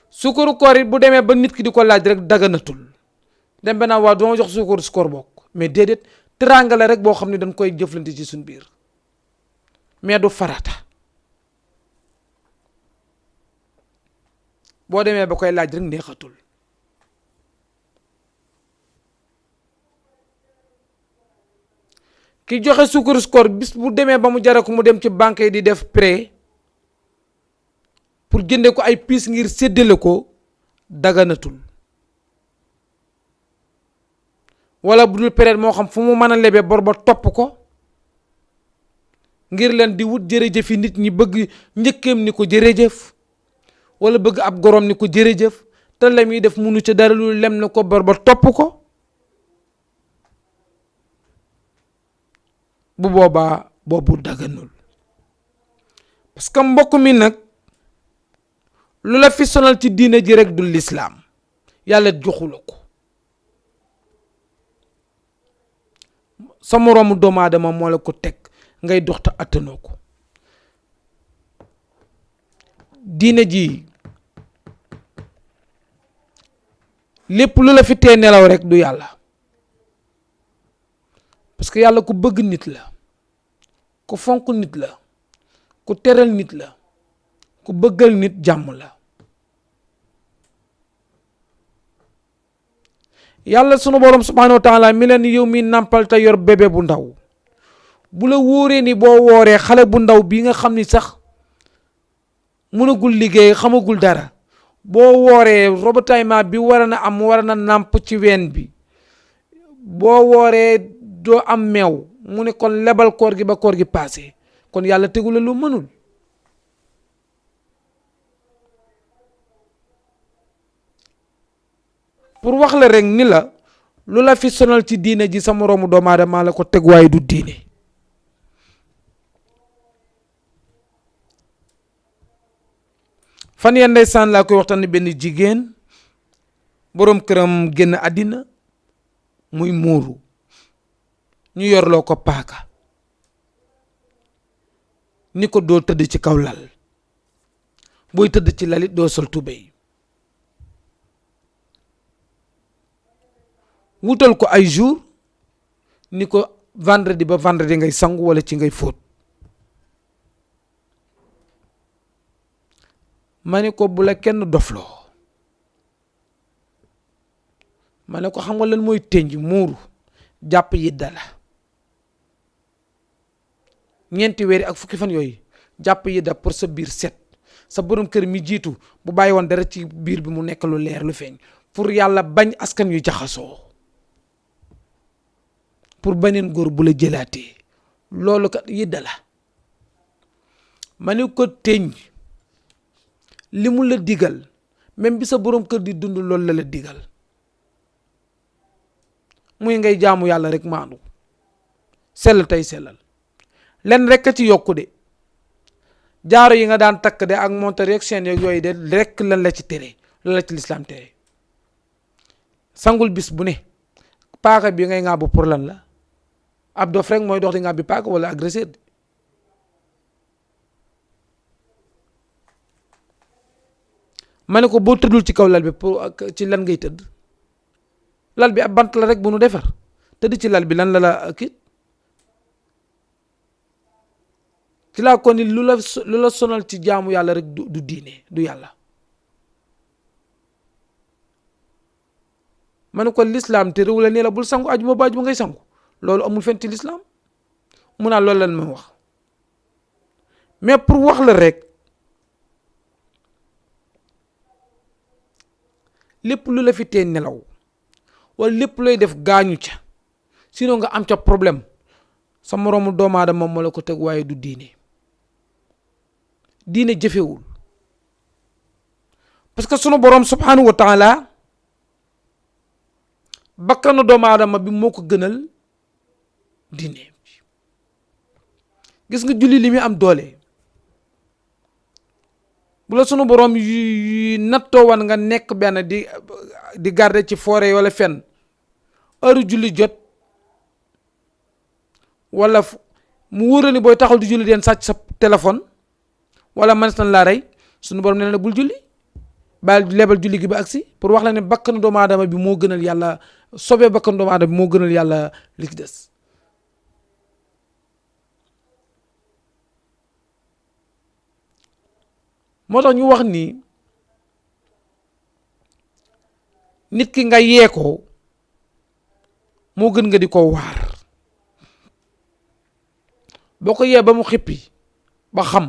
suukaru koor it bu demee ba nit ki di ko laaj rek daganatul dem ba naan waa duma jox suukaru koor bokk mais déedéet teraanga la rek boo xam ne dañ koy jëflante ci suñ biir mais du farata boo demee ba koy laaj rek neexatul ki joxe suukaru koor bis bu demee ba mu jare ko mu dem ci banque yi di def prêt pour jënde ko ay piis ngir séddale ko daganatul wala bu dul période moo xam fu mu mën a lebee bor ba topp ko ngir leen di wut jërëjëf yi nit ñi bëgg njëkkeem ni ko jërëjëf wala bëgg ab gorom ni ko jërëjëf te la muy def munu ca dara lu lem na ko bor ba topp ko bu boobaa boobu daganul parce que mbokk mi nag lu la fi sonal ci diine ji rek du lislaam yàlla joxula ko sa moroomu doomu aadama moo la ko teg ngay dox te attanoo ko diine ji lépp lu la fi tee nelaw rek du yàlla parce que yàlla ku bëgg nit la ku fonk nit la ku teral nit la ku bëggal nit jàmm la yàlla sunu borom subhanahu wa taala mi leen yow mi nàmpal te yor bébé bu ndaw bu la wóoree ni boo wooree xale bu ndaw bi nga xam ni sax mënagul liggéey xamagul dara boo wooree ravitaillement bi war na am war na nàmp ci ween bi boo wooree doo am meew mu ne kon lebal koor gi ba koor gi passé kon yàlla tegula lu mënul pour wax la rek ni la lu la fi sonal ci diine ji sa moroomu doomu aadama la ko teg waaye du diine fan ya ndeysaan laa koy waxtaan benn jigéen boroom këram génn àddina muy muuru ñu yorloo ko paaka ni ko doo tëdd ci kaw lal booy tëdd ci lalit doo sol tubéy wutal ko ay jour ni ko vendredi ba vendredi ngay sangu wala ci ngay fóot ma ne ko bu la kenn dofloo ma ne ko xam nga lan mooy tënj muuru jàpp yidda la ñeenti weeri ak fukki fan yooyu jàpp yidda pour sa biir set sa borom kër mi jiitu bu bàyyi woon dara ci biir bi mu nekk lu leer lu feeñ pour yàlla bañ askan yu jaxasoo pour beneen góor bu la jëlaatee loolu kat yidda la ma ne ko tënj li mu la digal même bi sa borom kër di dund loolu la la digal muy ngay jaamu yàlla rek maandu sell tey sellal len rek a ci yokku de jaaro yi nga daan takk de ak montar yeeg chaîne yeeg yooyu de rek lan la ci tere lan la ci lislaam tere. sangul bis bu ne paaka bi ngay ŋàbb pour lan la ab dof rek mooy dox di ŋàbbi paaka wala agresseur. ma ne ko boo tëddul ci kaw lal bi pour ci lan ngay tëdd lal bi ab bant la rek bu nu defar tëdd ci lal bi lan la kii ci laa ko ni lu la sonal ci jaamu yàlla rek du diine du yàlla. ma ne ko lislaam te réew la nee la bul sangu ajuma ba ajuma ngay sangu loolu amul fenn ci lislaam mu naa loolu lan ma wax mais pour wax la rek lépp lu la fi tee nelaw wala lépp looy def gaañu ca sinon nga am ca problème sa moroomu doomu aadama moo la ko teg waaye du diine. diine jëfewul parce que sunu borom subhanahu wa taala bakkanu doomu aadama bi moo ko gënal diine. gis nga julli li muy am doole bu la sunu borom yu nattoo wan nga nekk benn di garder ci forêt wala fenn heure julli jot wala mu wóor ni booy taxul di julli den sàcc sa téléphone wala man san laa rey sunu borom nee na bul julli baal lebal julli gi ba agsi pour wax la ne bakkanu doomu aadama bi moo gënal yàlla sobee bakkanu doomu aadama bi moo gënal yàlla li ci des. moo tax ñu wax ni nit ki nga yee ko moo gën nga di ko waar boo ko yee ba mu xippi ba xam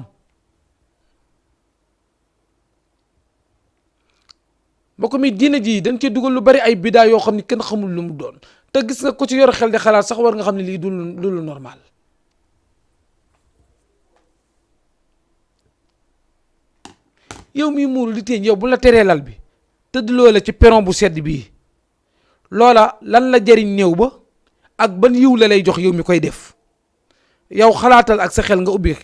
boo ko mi diina ji dañ cee dugal lu bari ay bidaa yoo xam ni kenn xamul lu mu doon te gis nga ko ci yor xel di xalaat sax war nga xam ne lii du lu normal. yow mii muuru di teeñ yow bu la teree lal bi tëdd loola ci peron bu sedd bii loola lan la jëriñ néew ba ak ban yiw la lay jox yow mi koy def. yow xalaatal ak sa xel nga ubbi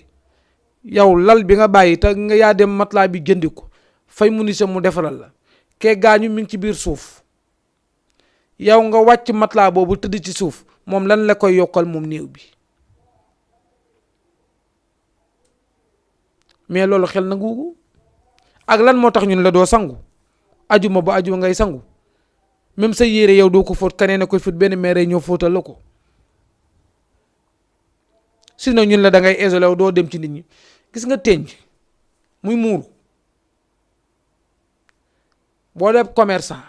yow lal bi nga bàyyi te nga yaa dem matelas bi jëndi ko fay menuisier mu defaral la kee gaañu mi ngi ci biir suuf yow nga wàcc matelas boobu tëdd ci suuf moom lan la koy yokkal moom néew bi. mais loolu xel na nguugu ak lan moo tax ñun la doo sangu ajuma ba ajuma ngay sangu même sa yére yow doo ko fóot kaneen a koy fóot benn meere ñoo fóotal la ko sinon ñun la da ngay isolé wu doo dem ci nit ñi. gis nga teñ muy muuru boo def commerçant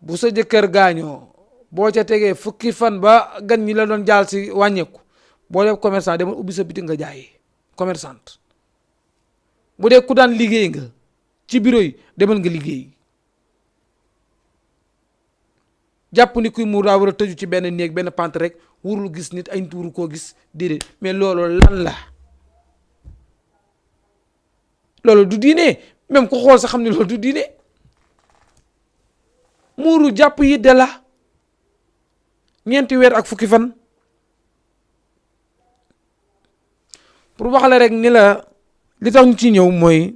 bu sa jëkkër gaañoo boo ca tegee fukki fan ba gan ñi la doon jaal si wàññeeku boo def commerçant demal ubbi sa biti nga jaayee commerçante. bu dee ku daan liggéey nga ci bureau yi demal nga liggéey jàpp ni kuy muur daa war a tëju ci benn néeg benn pant rek wurul gis nit ay tuuru koo gis déedéet mais loolu lan la loolu du diine même ku xool sax xam ne loolu du diine muuru jàpp yi de la 4 weer ak fukki fan pour wax la rek ni la li tax ñu ci ñëw mooy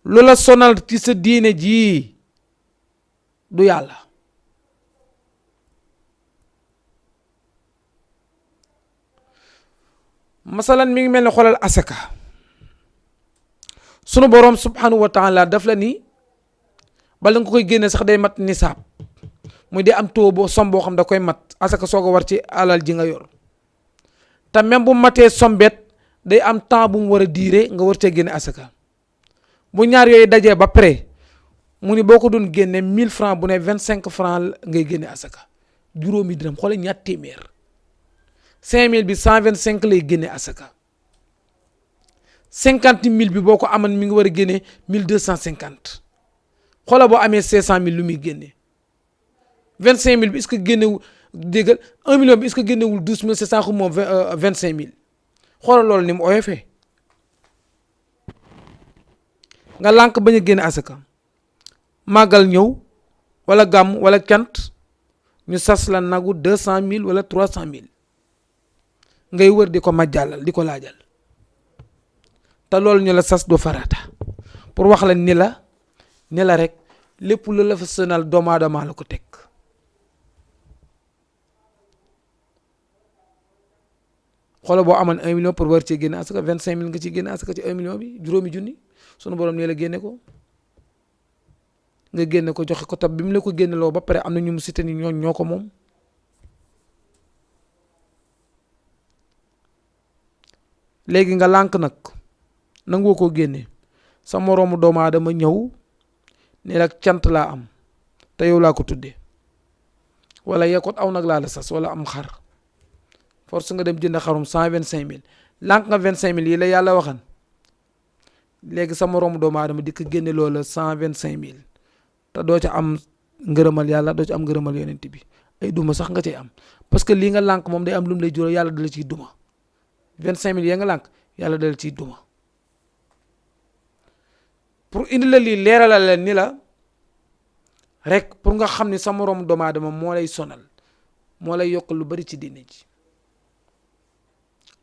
lu la sonal ci sa diine ji du yàlla. masalan mi ngi mel ne xoolal asaka sunu boroom subhanahu wa taala daf la ni bala nga koy génne sax day mat nisaab muy day am taux boo som boo xam da koy mat asaka soog a war ci alal ji nga yor te même bu matee sombet day am temps bu mu war a diire nga war cee génne asaka bu ñaar yooyu dajee ba pare mu ni boo ko doon génne 1000 francs bu ne 25 francs ngay génne asaka juróomi dërëm xoole ñaar téeméer 5000 bi 125 lay génne asaka 50000 bi boo ko aman mi ngi war a génne 1250 xoola boo amee 500000 lu muy génne 25000 bi est-ce que génnewul déggal 1 million bi est-ce que génnewul 12700 xu moom 25000 xoolal loolu ni mu oyofee nga lànk bañ a génne asaka màggal ñëw wala gàmm wala cant ñu sas la nagu 200000 wala 300000 ngay wër di ko majjàllal di ko laajal te loolu ñu la sas du farata pour wax la ni la rek lépp lu la fa sonal doomu aadama la ko teg. xoolal boo amoon 1 million pour war cee génne asaka 25 000 nga ciy génne asaka ci 1 million bi juróomi junni sunu borom nee la génne ko nga génne ko joxe ko tab bi mu la ko génne loo ba pare am na ñu mu cité ni ñoo ko moom. léegi nga lànk nag nangoo koo génne sa moroomu doomu aadama ñëw ne la cant laa am te yow laa ko tuddee wala yeekot aw nag laa la sas wala am xar force nga dem jënd xarum 125 000 lànk nga 25 000 yi la yàlla waxan léegi sa moroomu doomu aadama di ko génne loola 125 000 te doo ca am ngërëmal yàlla doo ca am ngërëmal yonent bi ay duma sax nga cay am parce que lii nga lànk moom day am lu mu lay jural yàlla dala ciy duma 25 000 yaa nga lànk yàlla dala ciy duma pour indi la lii leeralal leen ni la rek pour nga xam ni sa moroomu doomu aadama moo lay sonal moo lay yokk lu bari ci diine ji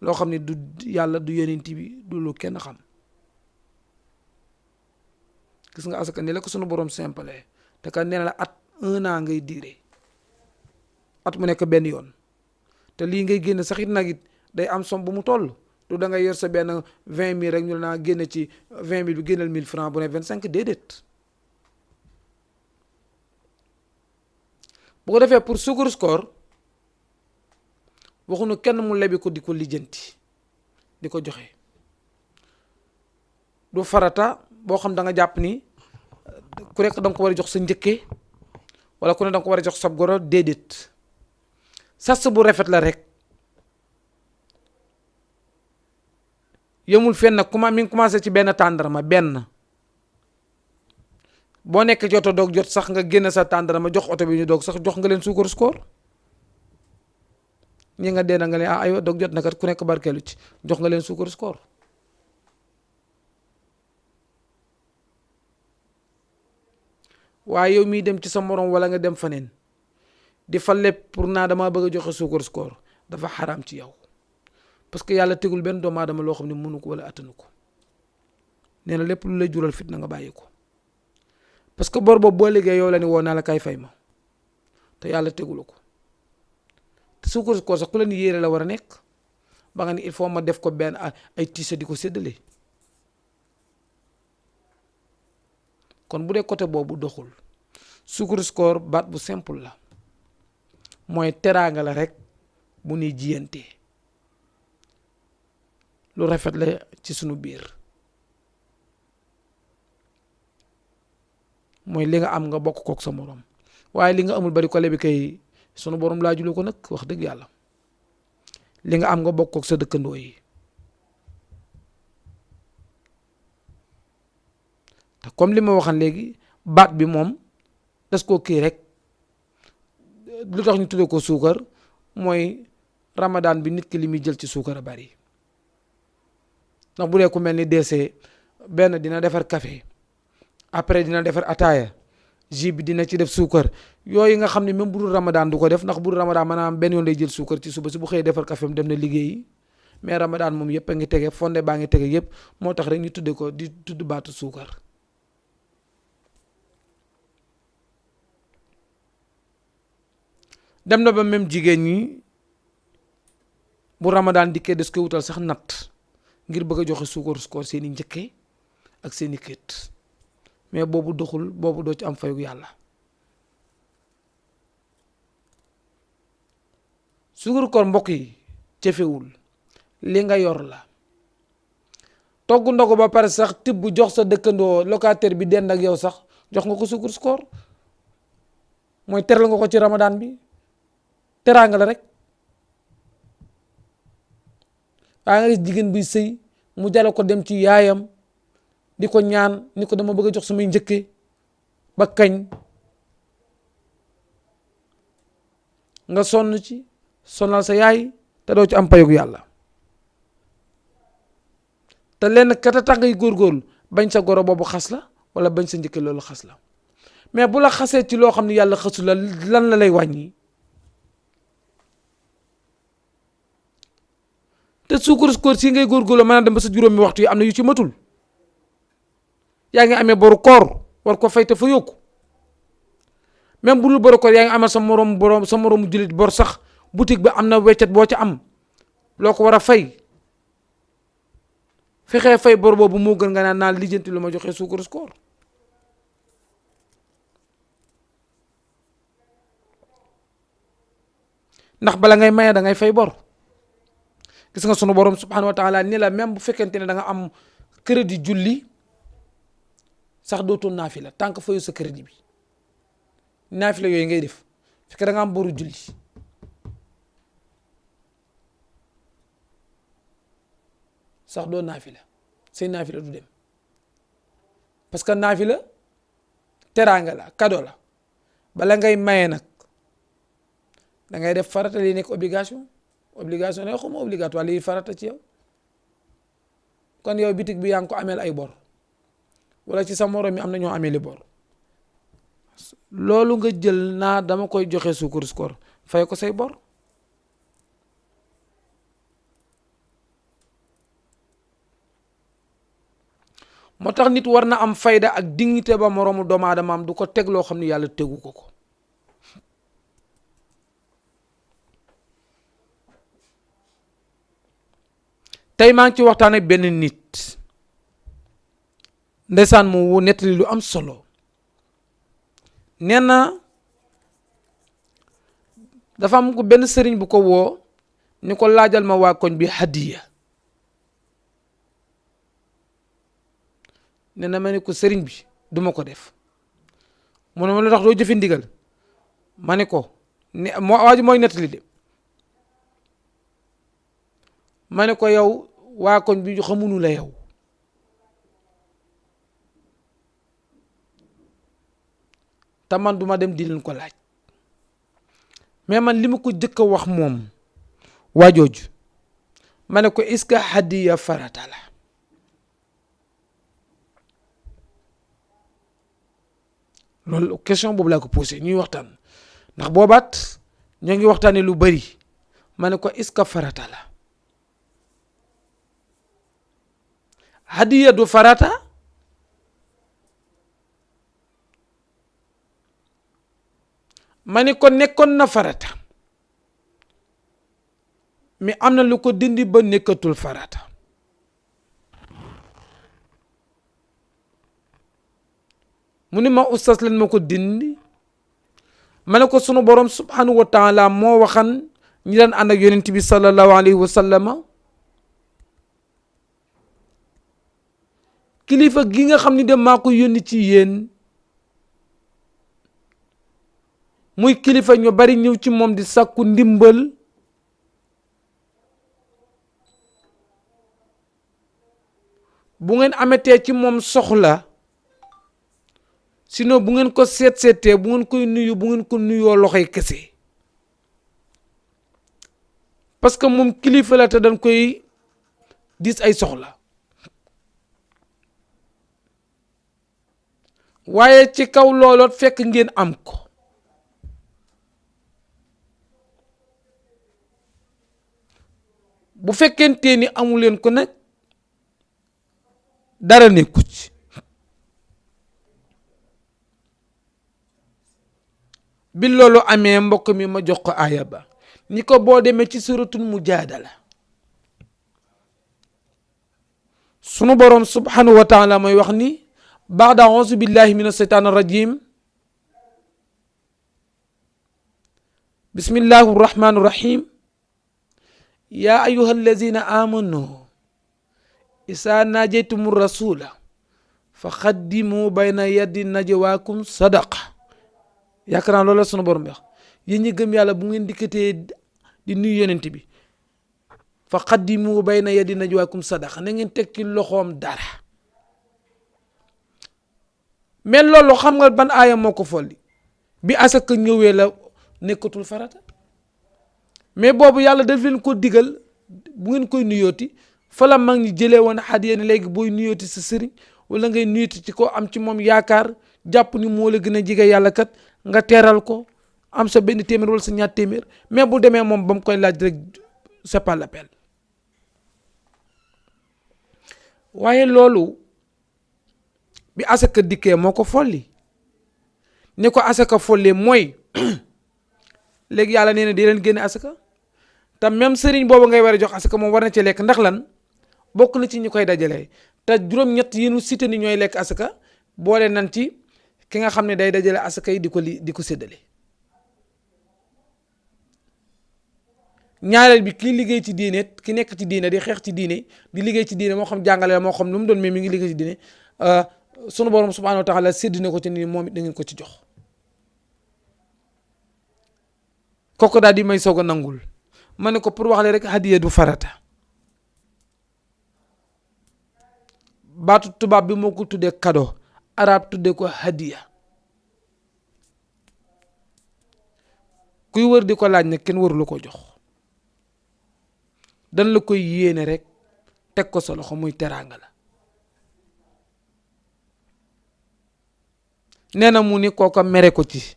loo xam ne du yàlla du yonent bi du lu kenn xam. gis nga asaka ni la ko sunu borom simple te ka nee na la at 1 an ngay diire at mu nekk benn yoon te lii ngay génn sax it nag it day am som bu mu toll du da ngay yor sa benn 20 000 rek ñu la naa génn ci 20 000 bi génnal 1000 francs bu ne 25 déedéet. bu ko defee pour suukaru koor waxuñu kenn mu lebi ko di ko lijjanti di ko joxe du farata boo xam da nga jàpp ni ku nekk da nga ko war a jox sa njëkke wala ku ne da nga ko war a jox sab goro déedéet sas bu rafet la rek yemul fenn mi ngi commencé ci benn tàndarma benn boo nekk ci oto doog jot sax nga génn sa tàndarma jox oto bi ñu doog sax jox nga leen suukaru koor ñi nga dee na nga leen aywa doog jot na kat ku nekk barkeelu ci jox nga leen suukaru koor waaye yow miy dem ci sa morom wala nga dem faneen di fa lépp pour naa dama bëgg a joxe suukaru koor dafa xaraam ci yow parce que yàlla tegul benn doomu aadama loo xam ne mënu ko wala attanu ko nee na lépp lu lay jural fit na nga bàyyi ko parce que bor boobu boo liggéey yow la ni woo naa la kay fay ma te yàlla tegulu ko te suukaru koor sax ku la ni yéere la war a nekk ba nga ni il faut ma def ko benn ay tiise di ko séddale kon bu dee côté boobu doxul suukaru koor baat bu simple la mooy teraanga la rek bu nuy jiyante lu rafet la ci sunu biir mooy li nga am nga bokk kook sa morom waaye li nga amul bari ko lebi kay sunu borom laajuloo ko nag wax dëgg yàlla li nga am nga bokk kook sa dëkkandoo yi te comme li ma waxan léegi baat bi moom des koo kii rek lu tax ñu tuddee ko suukar mooy ramadan bi nit ki li muy jël ci suukar a bari ndax bu dee ku mel ni DC benn dina defar café après dina defar ataaya jus bi dina ci def suukar yooyu nga xam ne même bu dul ramadan du ko def ndax bu dul ramadan maanaam benn yoon lay jël suukar ci suba si bu xëyee defar café dem na liggéeyi mais ramadan moom yëpp a ngi tege fonde baa ngi tege yëpp moo tax rek ñu tuddee ko di tudd baatu suukar. dem na ba même jigéen ñi bu ramadan dikkee des koy wutal sax natt ngir bëgg a joxe suukaru koor seeni njëkke ak seeni kët mais boobu doxul boobu doo ci am fayu yàlla. suukaru koor mbokk yi jëfewul li nga yor la togg ndogu ba pare sax tibb jox sa dëkkandoo locataire bi dend ak yow sax jox nga ko suukaru koor mooy teral nga ko ci ramadan bi teraanga la rek waaye nga gis jigéen buy sëy mu jale ko dem ci yaayam di ko ñaan ni ko dama bëgg a jox samay njëkke ba kañ nga sonn ci sonal sa yaay te doo ci am payug yàlla te lenn kata tax ngay góorgóorlu bañ sa goro boobu xas la wala bañ sa njëkke loolu xas la mais bu la xasee ci loo xam ne yàlla xasu la lan la lay wàññi te suukaru koor si ngay góorgóorlu mën a dem ba sa juróomi waxtu yi am na yu ci matul yaa ngi amee boru koor war ko fay te fa yokku même bu dul boru koor yaa ngi amal sa moromu jullit bor sax boutique ba am na weccet boo ca am loo ko war a fay fexee fay bor boobu moo gën nga naan lijjanti lu ma joxe suukaru koor ndax bala ngay maye da ngay fay bor gis nga sunu borom subhanahu wa taala ni la même bu fekkente ne da nga am crédit julli sax dootoo naafila tant que fayu sa crédit bi naafila yooyu ngay def fekk da nga am boru julli sax doo naafila say naafila du dem parce que naafila teraanga la cadeau la bala ngay maye nag da ngay def farata li nekk obligation ne xuma obligatoire li farata ci yow kon yow bitig bi yaa ngi ko ameel ay bor wala ci sa morom mi am na ñoo amee li bor loolu nga jël naa dama koy joxe suukaru koor fay ko say bor moo tax nit war na am fayda ak dignité ba moroomu doomu aadamaam du ko teg loo xam ne yàlla tegu ko tey maa ngi ci waxtaan ak benn nit ndeysaan mu nettali lu am solo nee na dafa am ko benn sëriñ bu ko woo ni ko laajal ma waa koñ bi hadiya nee na ma ne ko sëriñ bi duma ko def mu ne ma lu tax doo jëfe ndigal ma ne ko ne waa ji mooy nettali de ma ne ko yow waa koñ bi xamunu la yow te man duma dem di leen ko laaj mais man li ma ko jëkk a wax moom waa jooju ma ne ko est-ce que hadiya farata la loolu question boobu laa ko posé ñuy waxtaan ndax boobaat ñoo ngi waxtaanee lu bari ma ne ko est-ce que farata la hadiya du farata ma ne ko nekkoon na farata mais am na lu ko dindi ba nekkatul farata mu ni ma oustaz lan ma ko dindi ma ne ko sunu borom subhanahu wa taala moo waxan ñi daan ànd ak yonent bi sallallahu alayhi wa sallama kilifa gi nga xam ni dem maa ko yónni ci yéen muy kilifa ñu bari ñëw ci moom di sàkku ndimbal bu ngeen ametee ci moom soxla sinon bu ngeen ko seetee bu ngeen koy nuyu bu ngeen ko nuyoo loxoy kese parce que moom kilifa la te dañ koy dis ay soxla waaye ci kaw looloot fekk ngeen am ko bu fekkente ni amu leen ko nag dara nekku ci bi loolu amee mbokk mi ma jox ko aaya ba ni ko boo demee ci suratul mujaadala sunu borom subhanahu wa taala mooy wax ni baada auzu billahi min asheytaan arrajim bismillahi arrahmani arrahim ya ayuha allazina amanu isa najaytum rasula fa xaddimu bayna yaddi najwaakum sadaqa yaakaar naa loolu la sunu borom bi wax yéen ñi gëm yàlla bu ngeen dikkatee di nuyu yonent bi fa xaddimu bayna yaddi najwaakum sadaqa na ngeen teg ci loxoom dara mais loolu xam nga ban aaya moo ko folli bi asaka ñëwee la nekkatul farata mais boobu yàlla daf leen ko digal bu ngeen koy nuyooti fa la mag ñi jëlee woon hadiya ne léegi booy nuyooti sa sëriñ wala ngay nuyooti ci ko am ci moom yaakaar jàpp ni moo la gën a jige yàlla kat nga teeral ko am sa benn téeméer wala sa ñaar téeméer mais bu demee moom ba mu koy laaj rek c'est pas l'appel waaye loolu bi asaka dikkee moo ko folli ne ko asaka folli mooy léegi yàlla nee na di leen génne asaka te même sëriñ boobu ngay war a jox asaka moom war na ci lekk ndax lan bokk na ci ñu koy dajalee te juróom-ñett yi nu cité ni ñooy lekk asaka boole nan ci ki nga xam ne day dajale asaka yi di ko séddale. ñaareel bi kii liggéey ci diine ki nekk ci diine di xeex ci diine di liggéey ci diine moo xam jàngale la moo xam lu mu doon mais mi ngi liggéey ci diine sunu borom subhanahu wa taala sédd na ko ci ni moom it da ngeen ko ci jox. kooku daal di may soog a nangul ma ne ko pour wax le rek hadiya du farata baatu tubaab bi moo ko tuddee cadeau arab tuddee ko hadiya kuy wër di ko laaj ne kenn waru la ko jox dan la koy yéene rek teg ko sa loxo muy teraanga la. nee na mu ni kooka mere ko ci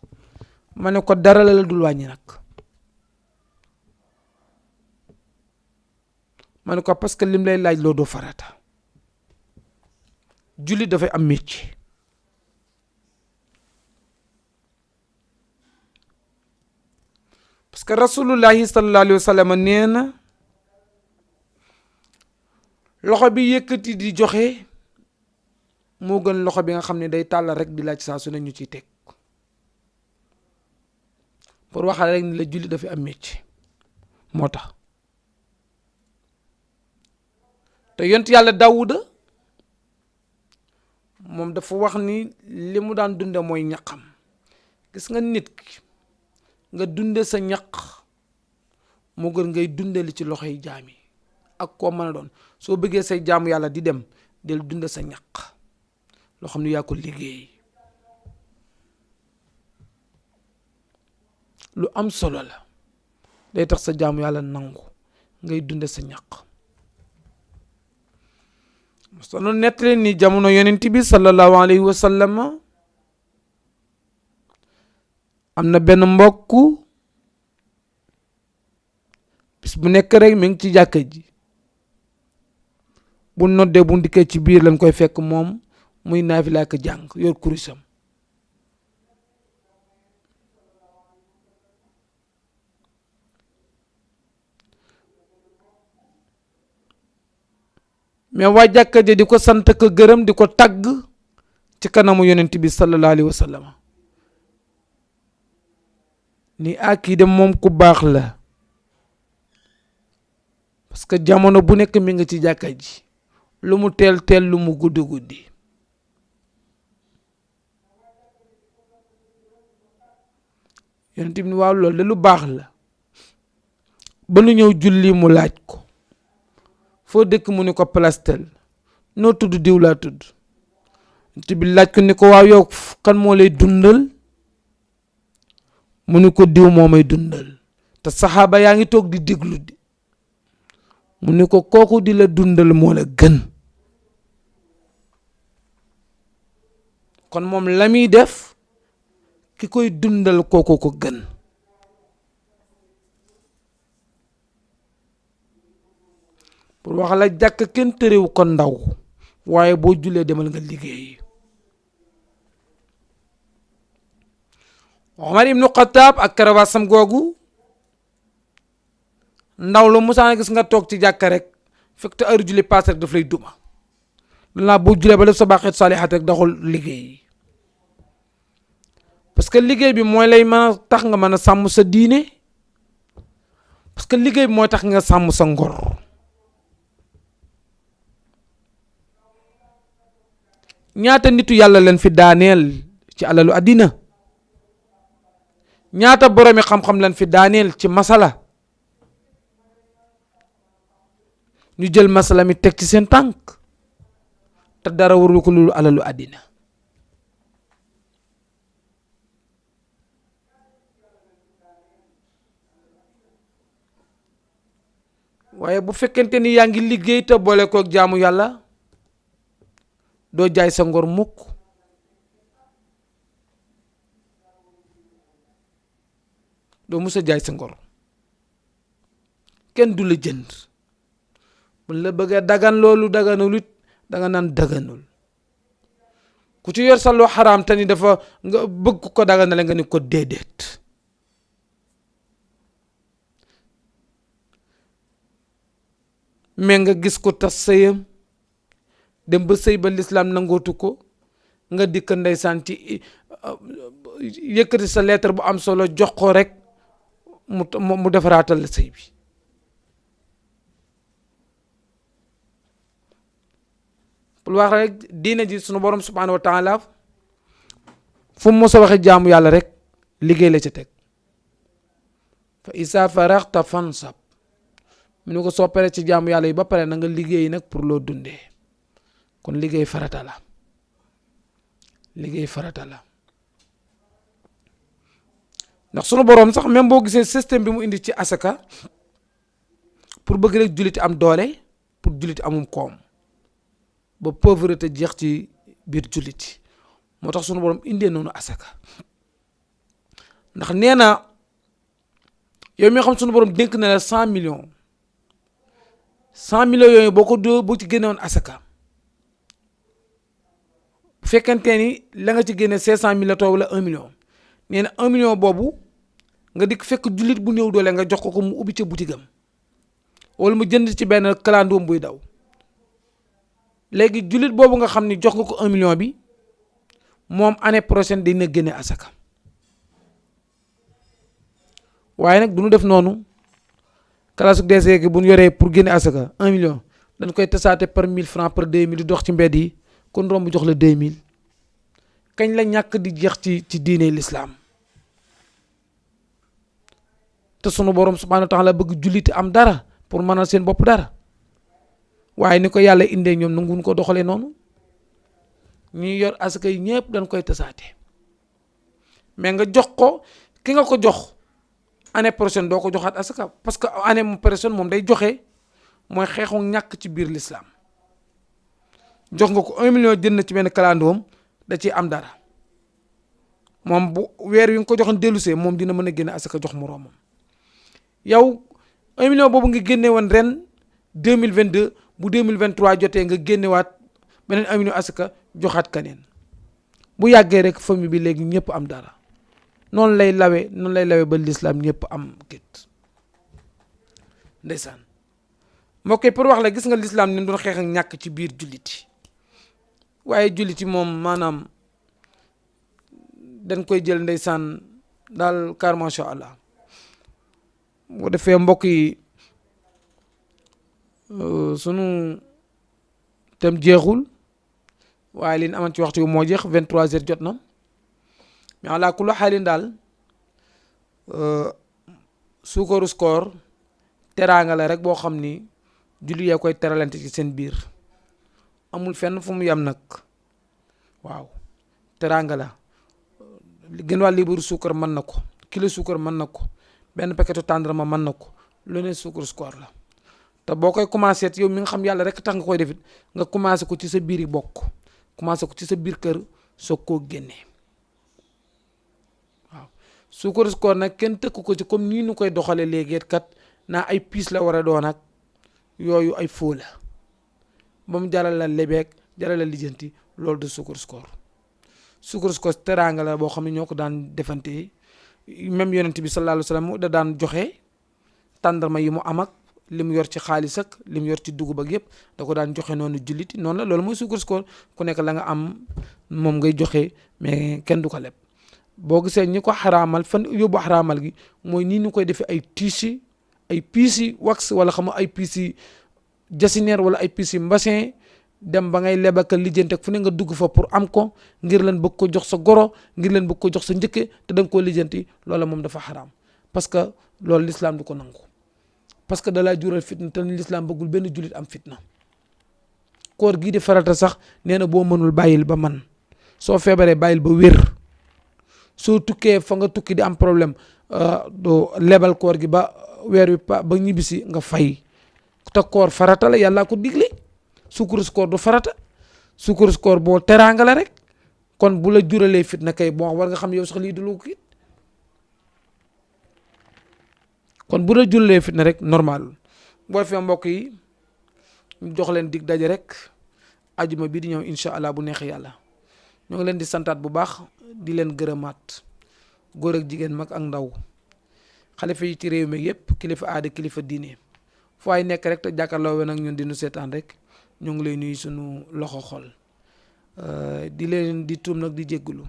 ma ne ko dara la dul wàññi nag ma ne ko parce que lim lay laaj loo doo farata jullit dafay am métier parce que rasulullahi sallallahu alayhi wa sallam nee na loxo bi yëkkati di joxe moo gën loxo bi nga xam ne day tàllal rek di laaj saa su ne ñu ciy teg pour waxal rek ni la jullit dafay am métier moo tax te yont yàlla Daawuda moom dafa wax ni li mu daan dunde mooy ñaqam gis nga nit ki nga dunde sa ñaq moo gën ngay dunde li ci loxoy jaam yi ak koo mën a doon soo bëggee say jaamu yàlla di dem del dunde sa ñaq loo xam ne yaa ko liggéey lu am solo la day tax sa jaamu yàlla nangu ngay dunde sa ñaq sonu nettali ni jamono yonent bi sallallahu alayhi wa sallam am na benn mbokk bis bu nekk rek mi ngi ci jàkka ji bu noddee bu ndikkee ci biir lañ koy fekk moom muy naafila ak jàng yor kurusam mais waa jàkka ji di ko sant ko gërëm di ko tagg ci kanamu yonent bi sallallahu alayhi wa sallam ni kii de moom ku baax la parce que jamono bu nekk mi nga ci jàkka ji lu mu teel teel lu mu guddi guddi yonent bi waaw loolu de lu baax la ba nu ñëw julli mu laaj ko foo dëkk mu ni ko plastel noo tudd diw laa tudd yonent bi laaj ko ni ko waaw yow kan moo lay dundal mu ni ko diw moo may dundal te saxaaba yaa ngi toog di déglu di mu ni ko kooku di la dundal moo la gën kon moom la muy def ki koy dundal kooku ko gën pour wax la jàkk kenn tëréwu ko ndaw waaye boo julee demal nga liggéey. Omar ibnu Xataab ak karawaasam googu ndaw lu musaana gis nga toog ci jàkka rek fekk te heure julli paase rek daf lay duma laa boo julee ba def sa baaxeet saalihaat rek daxul liggéey parce que liggéey bi mooy lay mën a tax nga mën a sàmm sa diine parce que liggéey bi mooy tax nga sàmm sa ngor ñaata nitu yàlla leen fi daaneel ci alalu àddina ñaata boromi xam-xam leen fi daaneel ci masala ñu jël masala mi teg ci seen tànk te dara warul ko loolu alalu àddina waaye bu fekkente ni yaa ngi liggéey te boole koog jaamu yàlla doo jaay sa ngor mukk doo musa jaay sa ngor kenn du la jënd bu la bëggee dagan loolu daganulit da nga naan daganul. ku ci yor sa lu xaraam te ni dafa nga bëgg ko daganale nga ni ko déedéet. mais nga gis ko tas sëyam dem ba sëy ba lislaam nangootu ko nga dikk ndeysaan ci yëkkati sa lettre bu am solo jox ko rek mu defaraatal la sëy bi. pour wax rek diine ji sunu borom subhanahu wa taala fu mu mos a waxe jaamu yàlla rek liggéey la ca teg. fa isa faraxta fansab mu ne ko soo paree ci jaamu yàlla yi ba pare na nga liggéey nag pour loo dundee. kon liggéey farata la liggéey farata la ndax sunu boroom sax même boo gisee système bi mu indi ci asaka pour bëgg rek julliti am doole pour julliti amum koom ba pauvreté jeex ci biir julliti moo tax sunu boroom indee noonu asaka ndax nee na yow mi xam sunu boroom dénk na la 100 millions 100 millions yooyu boo ci génnewoon asaka bu fekkente ni la nga ci génne 500 000 la wala 1 million nee na 1 million boobu nga dikk fekk jullit bu néew doole nga jox ko mu ubbi ca boutique am wala mu jënd ci benn kalandoom buy daw léegi jullit boobu nga xam ni jox nga ko 1 million bi moom année prochaine dina génne asaka waaye nag du ñu def noonu classe DC gi bu ñu yoree pour génne asaka 1 million dañ koy tasaate par 1000 francs par 2000 di dox ci mbedd yi kon romb jox la 2000 kañ la ñàkk di jeex ci diine l'islam te sunu borom subhanahu wa taala bëgg julliti am dara pour mënal seen bopp dara waaye ni ko yàlla indee ñoom nanguwuñ ko doxalee noonu ñi yor asaka yi ñëpp dañ koy tasaate mais nga jox ko ki nga ko jox année prochaine doo ko joxaat asaka parce que année prochaine moom day joxe mooy xeexu ñàkk ci biir l'islam jox nga ko 1 million jënd ci benn kalandoom da ciy am dara moom bu weer wi nga ko joxoon dellusee moom dina mën a génne asaka jox moroomam yow 1 million boobu nga génne woon ren 2022 bu 2023 jotee nga génnewaat beneen 1 million asaka joxaat kaneen bu yàggee rek famille bi léegi ñëpp am dara noonu lay lawe ba l'islam ñëpp am kit ndeysaan moo koy pour wax la gis nga l'islam ni doon xeex ak ñàkk ci biir julliti waaye julliti moom maanaam dañ koy jël ndeysaan daal car macha allah bu defee mbokk yi sunu tem jeexul waaye li ñu amoon ci waxtu yu moo jeex 23h jot na mais ala kulli xaalin daal suukaru koor teraanga la rek boo xam ni julli yaa koy teralante ci seen biir amul fenn fu mu yem nag waaw teraanga la gën waa liibaru suukar mën na ko kilo suukar mën na ko benn paquetu tàndarma mën na ko lu ne suukaru koor la te boo koy commencé yow mi nga xam yàlla rek tax nga koy defit nga commencé ko ci sa biir yi bokk commencé ko ci sa biir kër soog koo génnee waaw suukaru koor nag kenn tëkk ko ci comme nii nu koy doxalee léegi kat naa ay piis la war a doon ak yooyu ay foo la ba mu jaral la lebeek jaral la lijjanti loolu de suukaru koor teraanga la boo xam ne ñoo ko daan defante même yonent bi sallallahu alayhi wa sallam da daan joxe tàndarma yi mu am ak li mu yor ci xaalis ak li mu yor ci dugub ak yëpp da ko daan joxe noonu julliti noonu la loolu mooy suukaru koor ku nekk la nga am moom ngay joxe mais kenn du ko leb boo gisee ñi ko xaraamal fan yóbbu xaraamal gi mooy nii ñu koy defee ay tissu ay piisi wax wala xam ay piisi jasineer wala ay piisi mbassin dem ba ngay lebaka lijjante ak fu ne nga dugg fa pour am ko ngir leen bëgg ko jox sa goro ngir leen bëgg ko jox sa njëkke te da nga koo lijjanti loola moom dafa xaraam parce que loolu l'islam du ko nangu parce que da laa jural fitna te l'islam bëggul benn jullit am fitna koor gii di farata sax nee na boo mënul bàyyil ba man soo feebaree bàyyil ba wér soo tukkee fa nga tukki di am problème doo lebal koor gi ba weer wi ba ñibbisi nga fay te koor farata la yàlla ko digle suukaru koor du farata suukaru koor boo teraanga la rek kon bu la juralee fitna kay bon war nga xam yow sax lii du lu kii kon bu la juralee fitna rek normal boo defee mbokk yi ñu jox leen dig daje rek ajuma bi di ñëw incha allah bu neexee yàlla. ñoo ngi leen di santaat bu baax di leen gërëmaat góor ak jigéen mag ak ndaw xalifa yi ci réew mi yëpp kilifa aada kilifa diine fu ay nekk rek te jàkkaarloo woon ak ñun di nu seetaan rek ñoo ngi lay nuyu sunu loxo xol di leen di tuum nag di jéggulu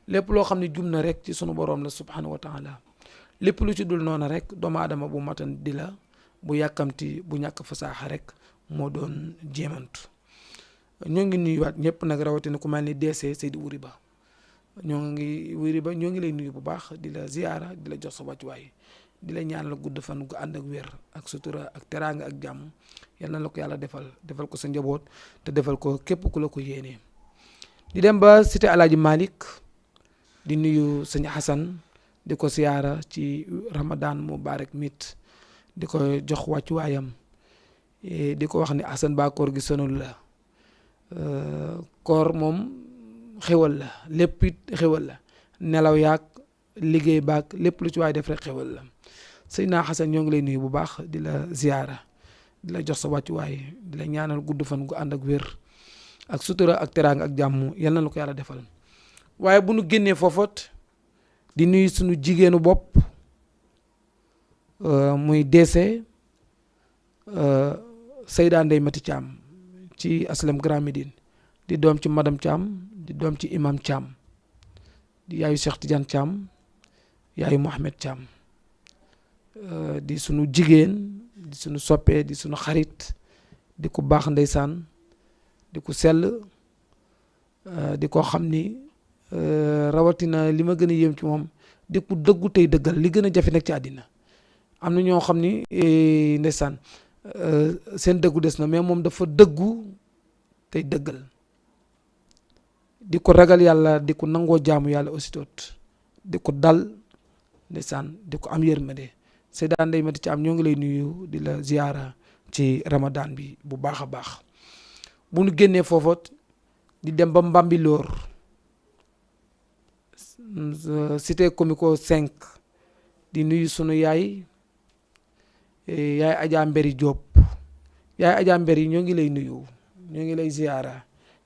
lépp loo xam ne jum na rek ci sunu borom la subhanahu wa taala lépp lu ci dul noona rek doomu aadama bu matan di la bu yàkkamti bu ñàkk fasaaxa rek moo doon jéemantu ñoo ngi nuyuwaat ñëpp nag rawatina ku mel ni DC Seydou Wuri Ba ñoo ngi lay nuyu bu baax di la ziyaara di la jox sa wàccuwaay di la ñaanal gudd fan gu ànd ak wér ak sutura ak teraanga ak jàmm yal na la ko yàlla defal ko sa njaboot te defal ko képp ku la ko yéenee di dem ba cité Alaaji Malick di nuyu sëñ Xasan di ko ziyaara ci Ramadan Mubarak mit di ko jox wàccuwaayam di ko wax ni Xasan ba koor gi sonul la koor moom xewal la lépp it xewal la nelaw yaag liggéey baag lépp lu ci waay def rek xewal la sëñ naa Xasan ñoo ngi lay nuyu bu baax di la ziyaara di la jox sa wàccuwaay di la ñaanal gudd fan gu ànd ak wér ak sutura ak teraanga ak jàmm yal na la ko yàlla defal waaye bu nu génnee foofot di nuyu suñu jigéenu bopp muy DC Seyda Ndeye Mati Thiam ci Aslem Grand Médine di doom ci madame Thiam di doom ci imam Thiam di yaayu Cheikh Tidiane Thiam yaayu Mohamed Thiam di sunu jigéen di sunu soppe di sunu xarit di ku baax ndeysaan di ku sell di ko xam ni rawatina li ma gën a yéem ci moom di ku dëggu tey dëggal li gën a jafe nekk ci àddina am na ñoo xam ni ndeysaan seen dëggu des na mais moom dafa dëggu tey dëggal di ko ragal yàlla di ko nangoo jaamu yàlla aussi tot di ko dal ndeysaan di ko am yërmande Seyda Ndeye Mati Thiam ñoo ngi lay nuyu di la ziyaara ci Ramadan bi bu baax a baax bu nu génnee foofoot di dem ba Mbambilor cité comico 5 di nuyu sunu yaay Adja Mberi Diop yaay Adja Mberi ñoo ngi lay nuyu ñoo ngi lay ziyaara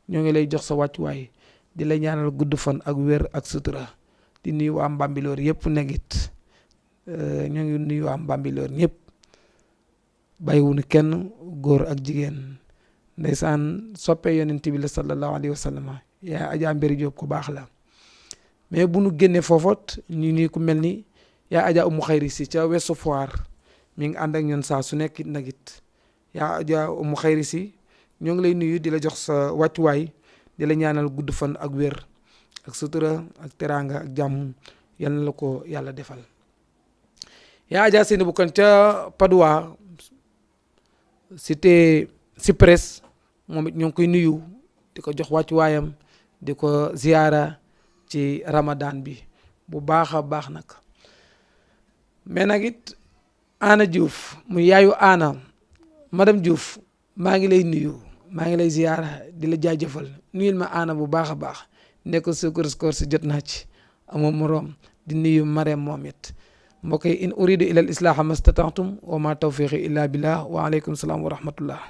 ñoo ngi lay jox sa wàccuwaay di la ñaanal gudd fan ak wér ak sutura di nuyu waa Mbambilor yëpp negit ñoo ngi nuyu waa Mbambilor ñëpp bàyyiwuñu kenn góor ak jigéen ndeysaan soppe yonent bi la sallallahu alayhi wa sallam yaay Adja Mberi Diop ku baax la mais bu nu génnee foofoot ñu ni ku mel ni yaay Adja Umu Xayri si ca Ouest Foire mi ngi ànd ak ñun saa su nekk nag it yaa Adja Umu Xayri si ñoo ngi lay nuyu di la jox sa wàccuwaay di la ñaanal gudd fan ak wér ak sutura ak teraanga ak jàmm yal na la ko yàlla defal yaa Adja Seyni bu kan ca Padoua cité Cyprès moom it ñoo ngi koy nuyu di ko jox wàccuwaayam di ko ziyaara ci Ramadan bi bu baax a baax nag mais nag it Ana Diouf mu yaayu Ana madame Diouf maa ngi lay nuyu maa ngi lay ziyaara di la jaajëfal nuyul ma Ana bu baax a baax nekk sukkur koor si jot naa ci amoo moroom di nuyu Marème moom it mbokk yi in uridu ila al islaha mastata'tum wa ma tawfiqi illa billah wa aleykum salaam wa rahmatullah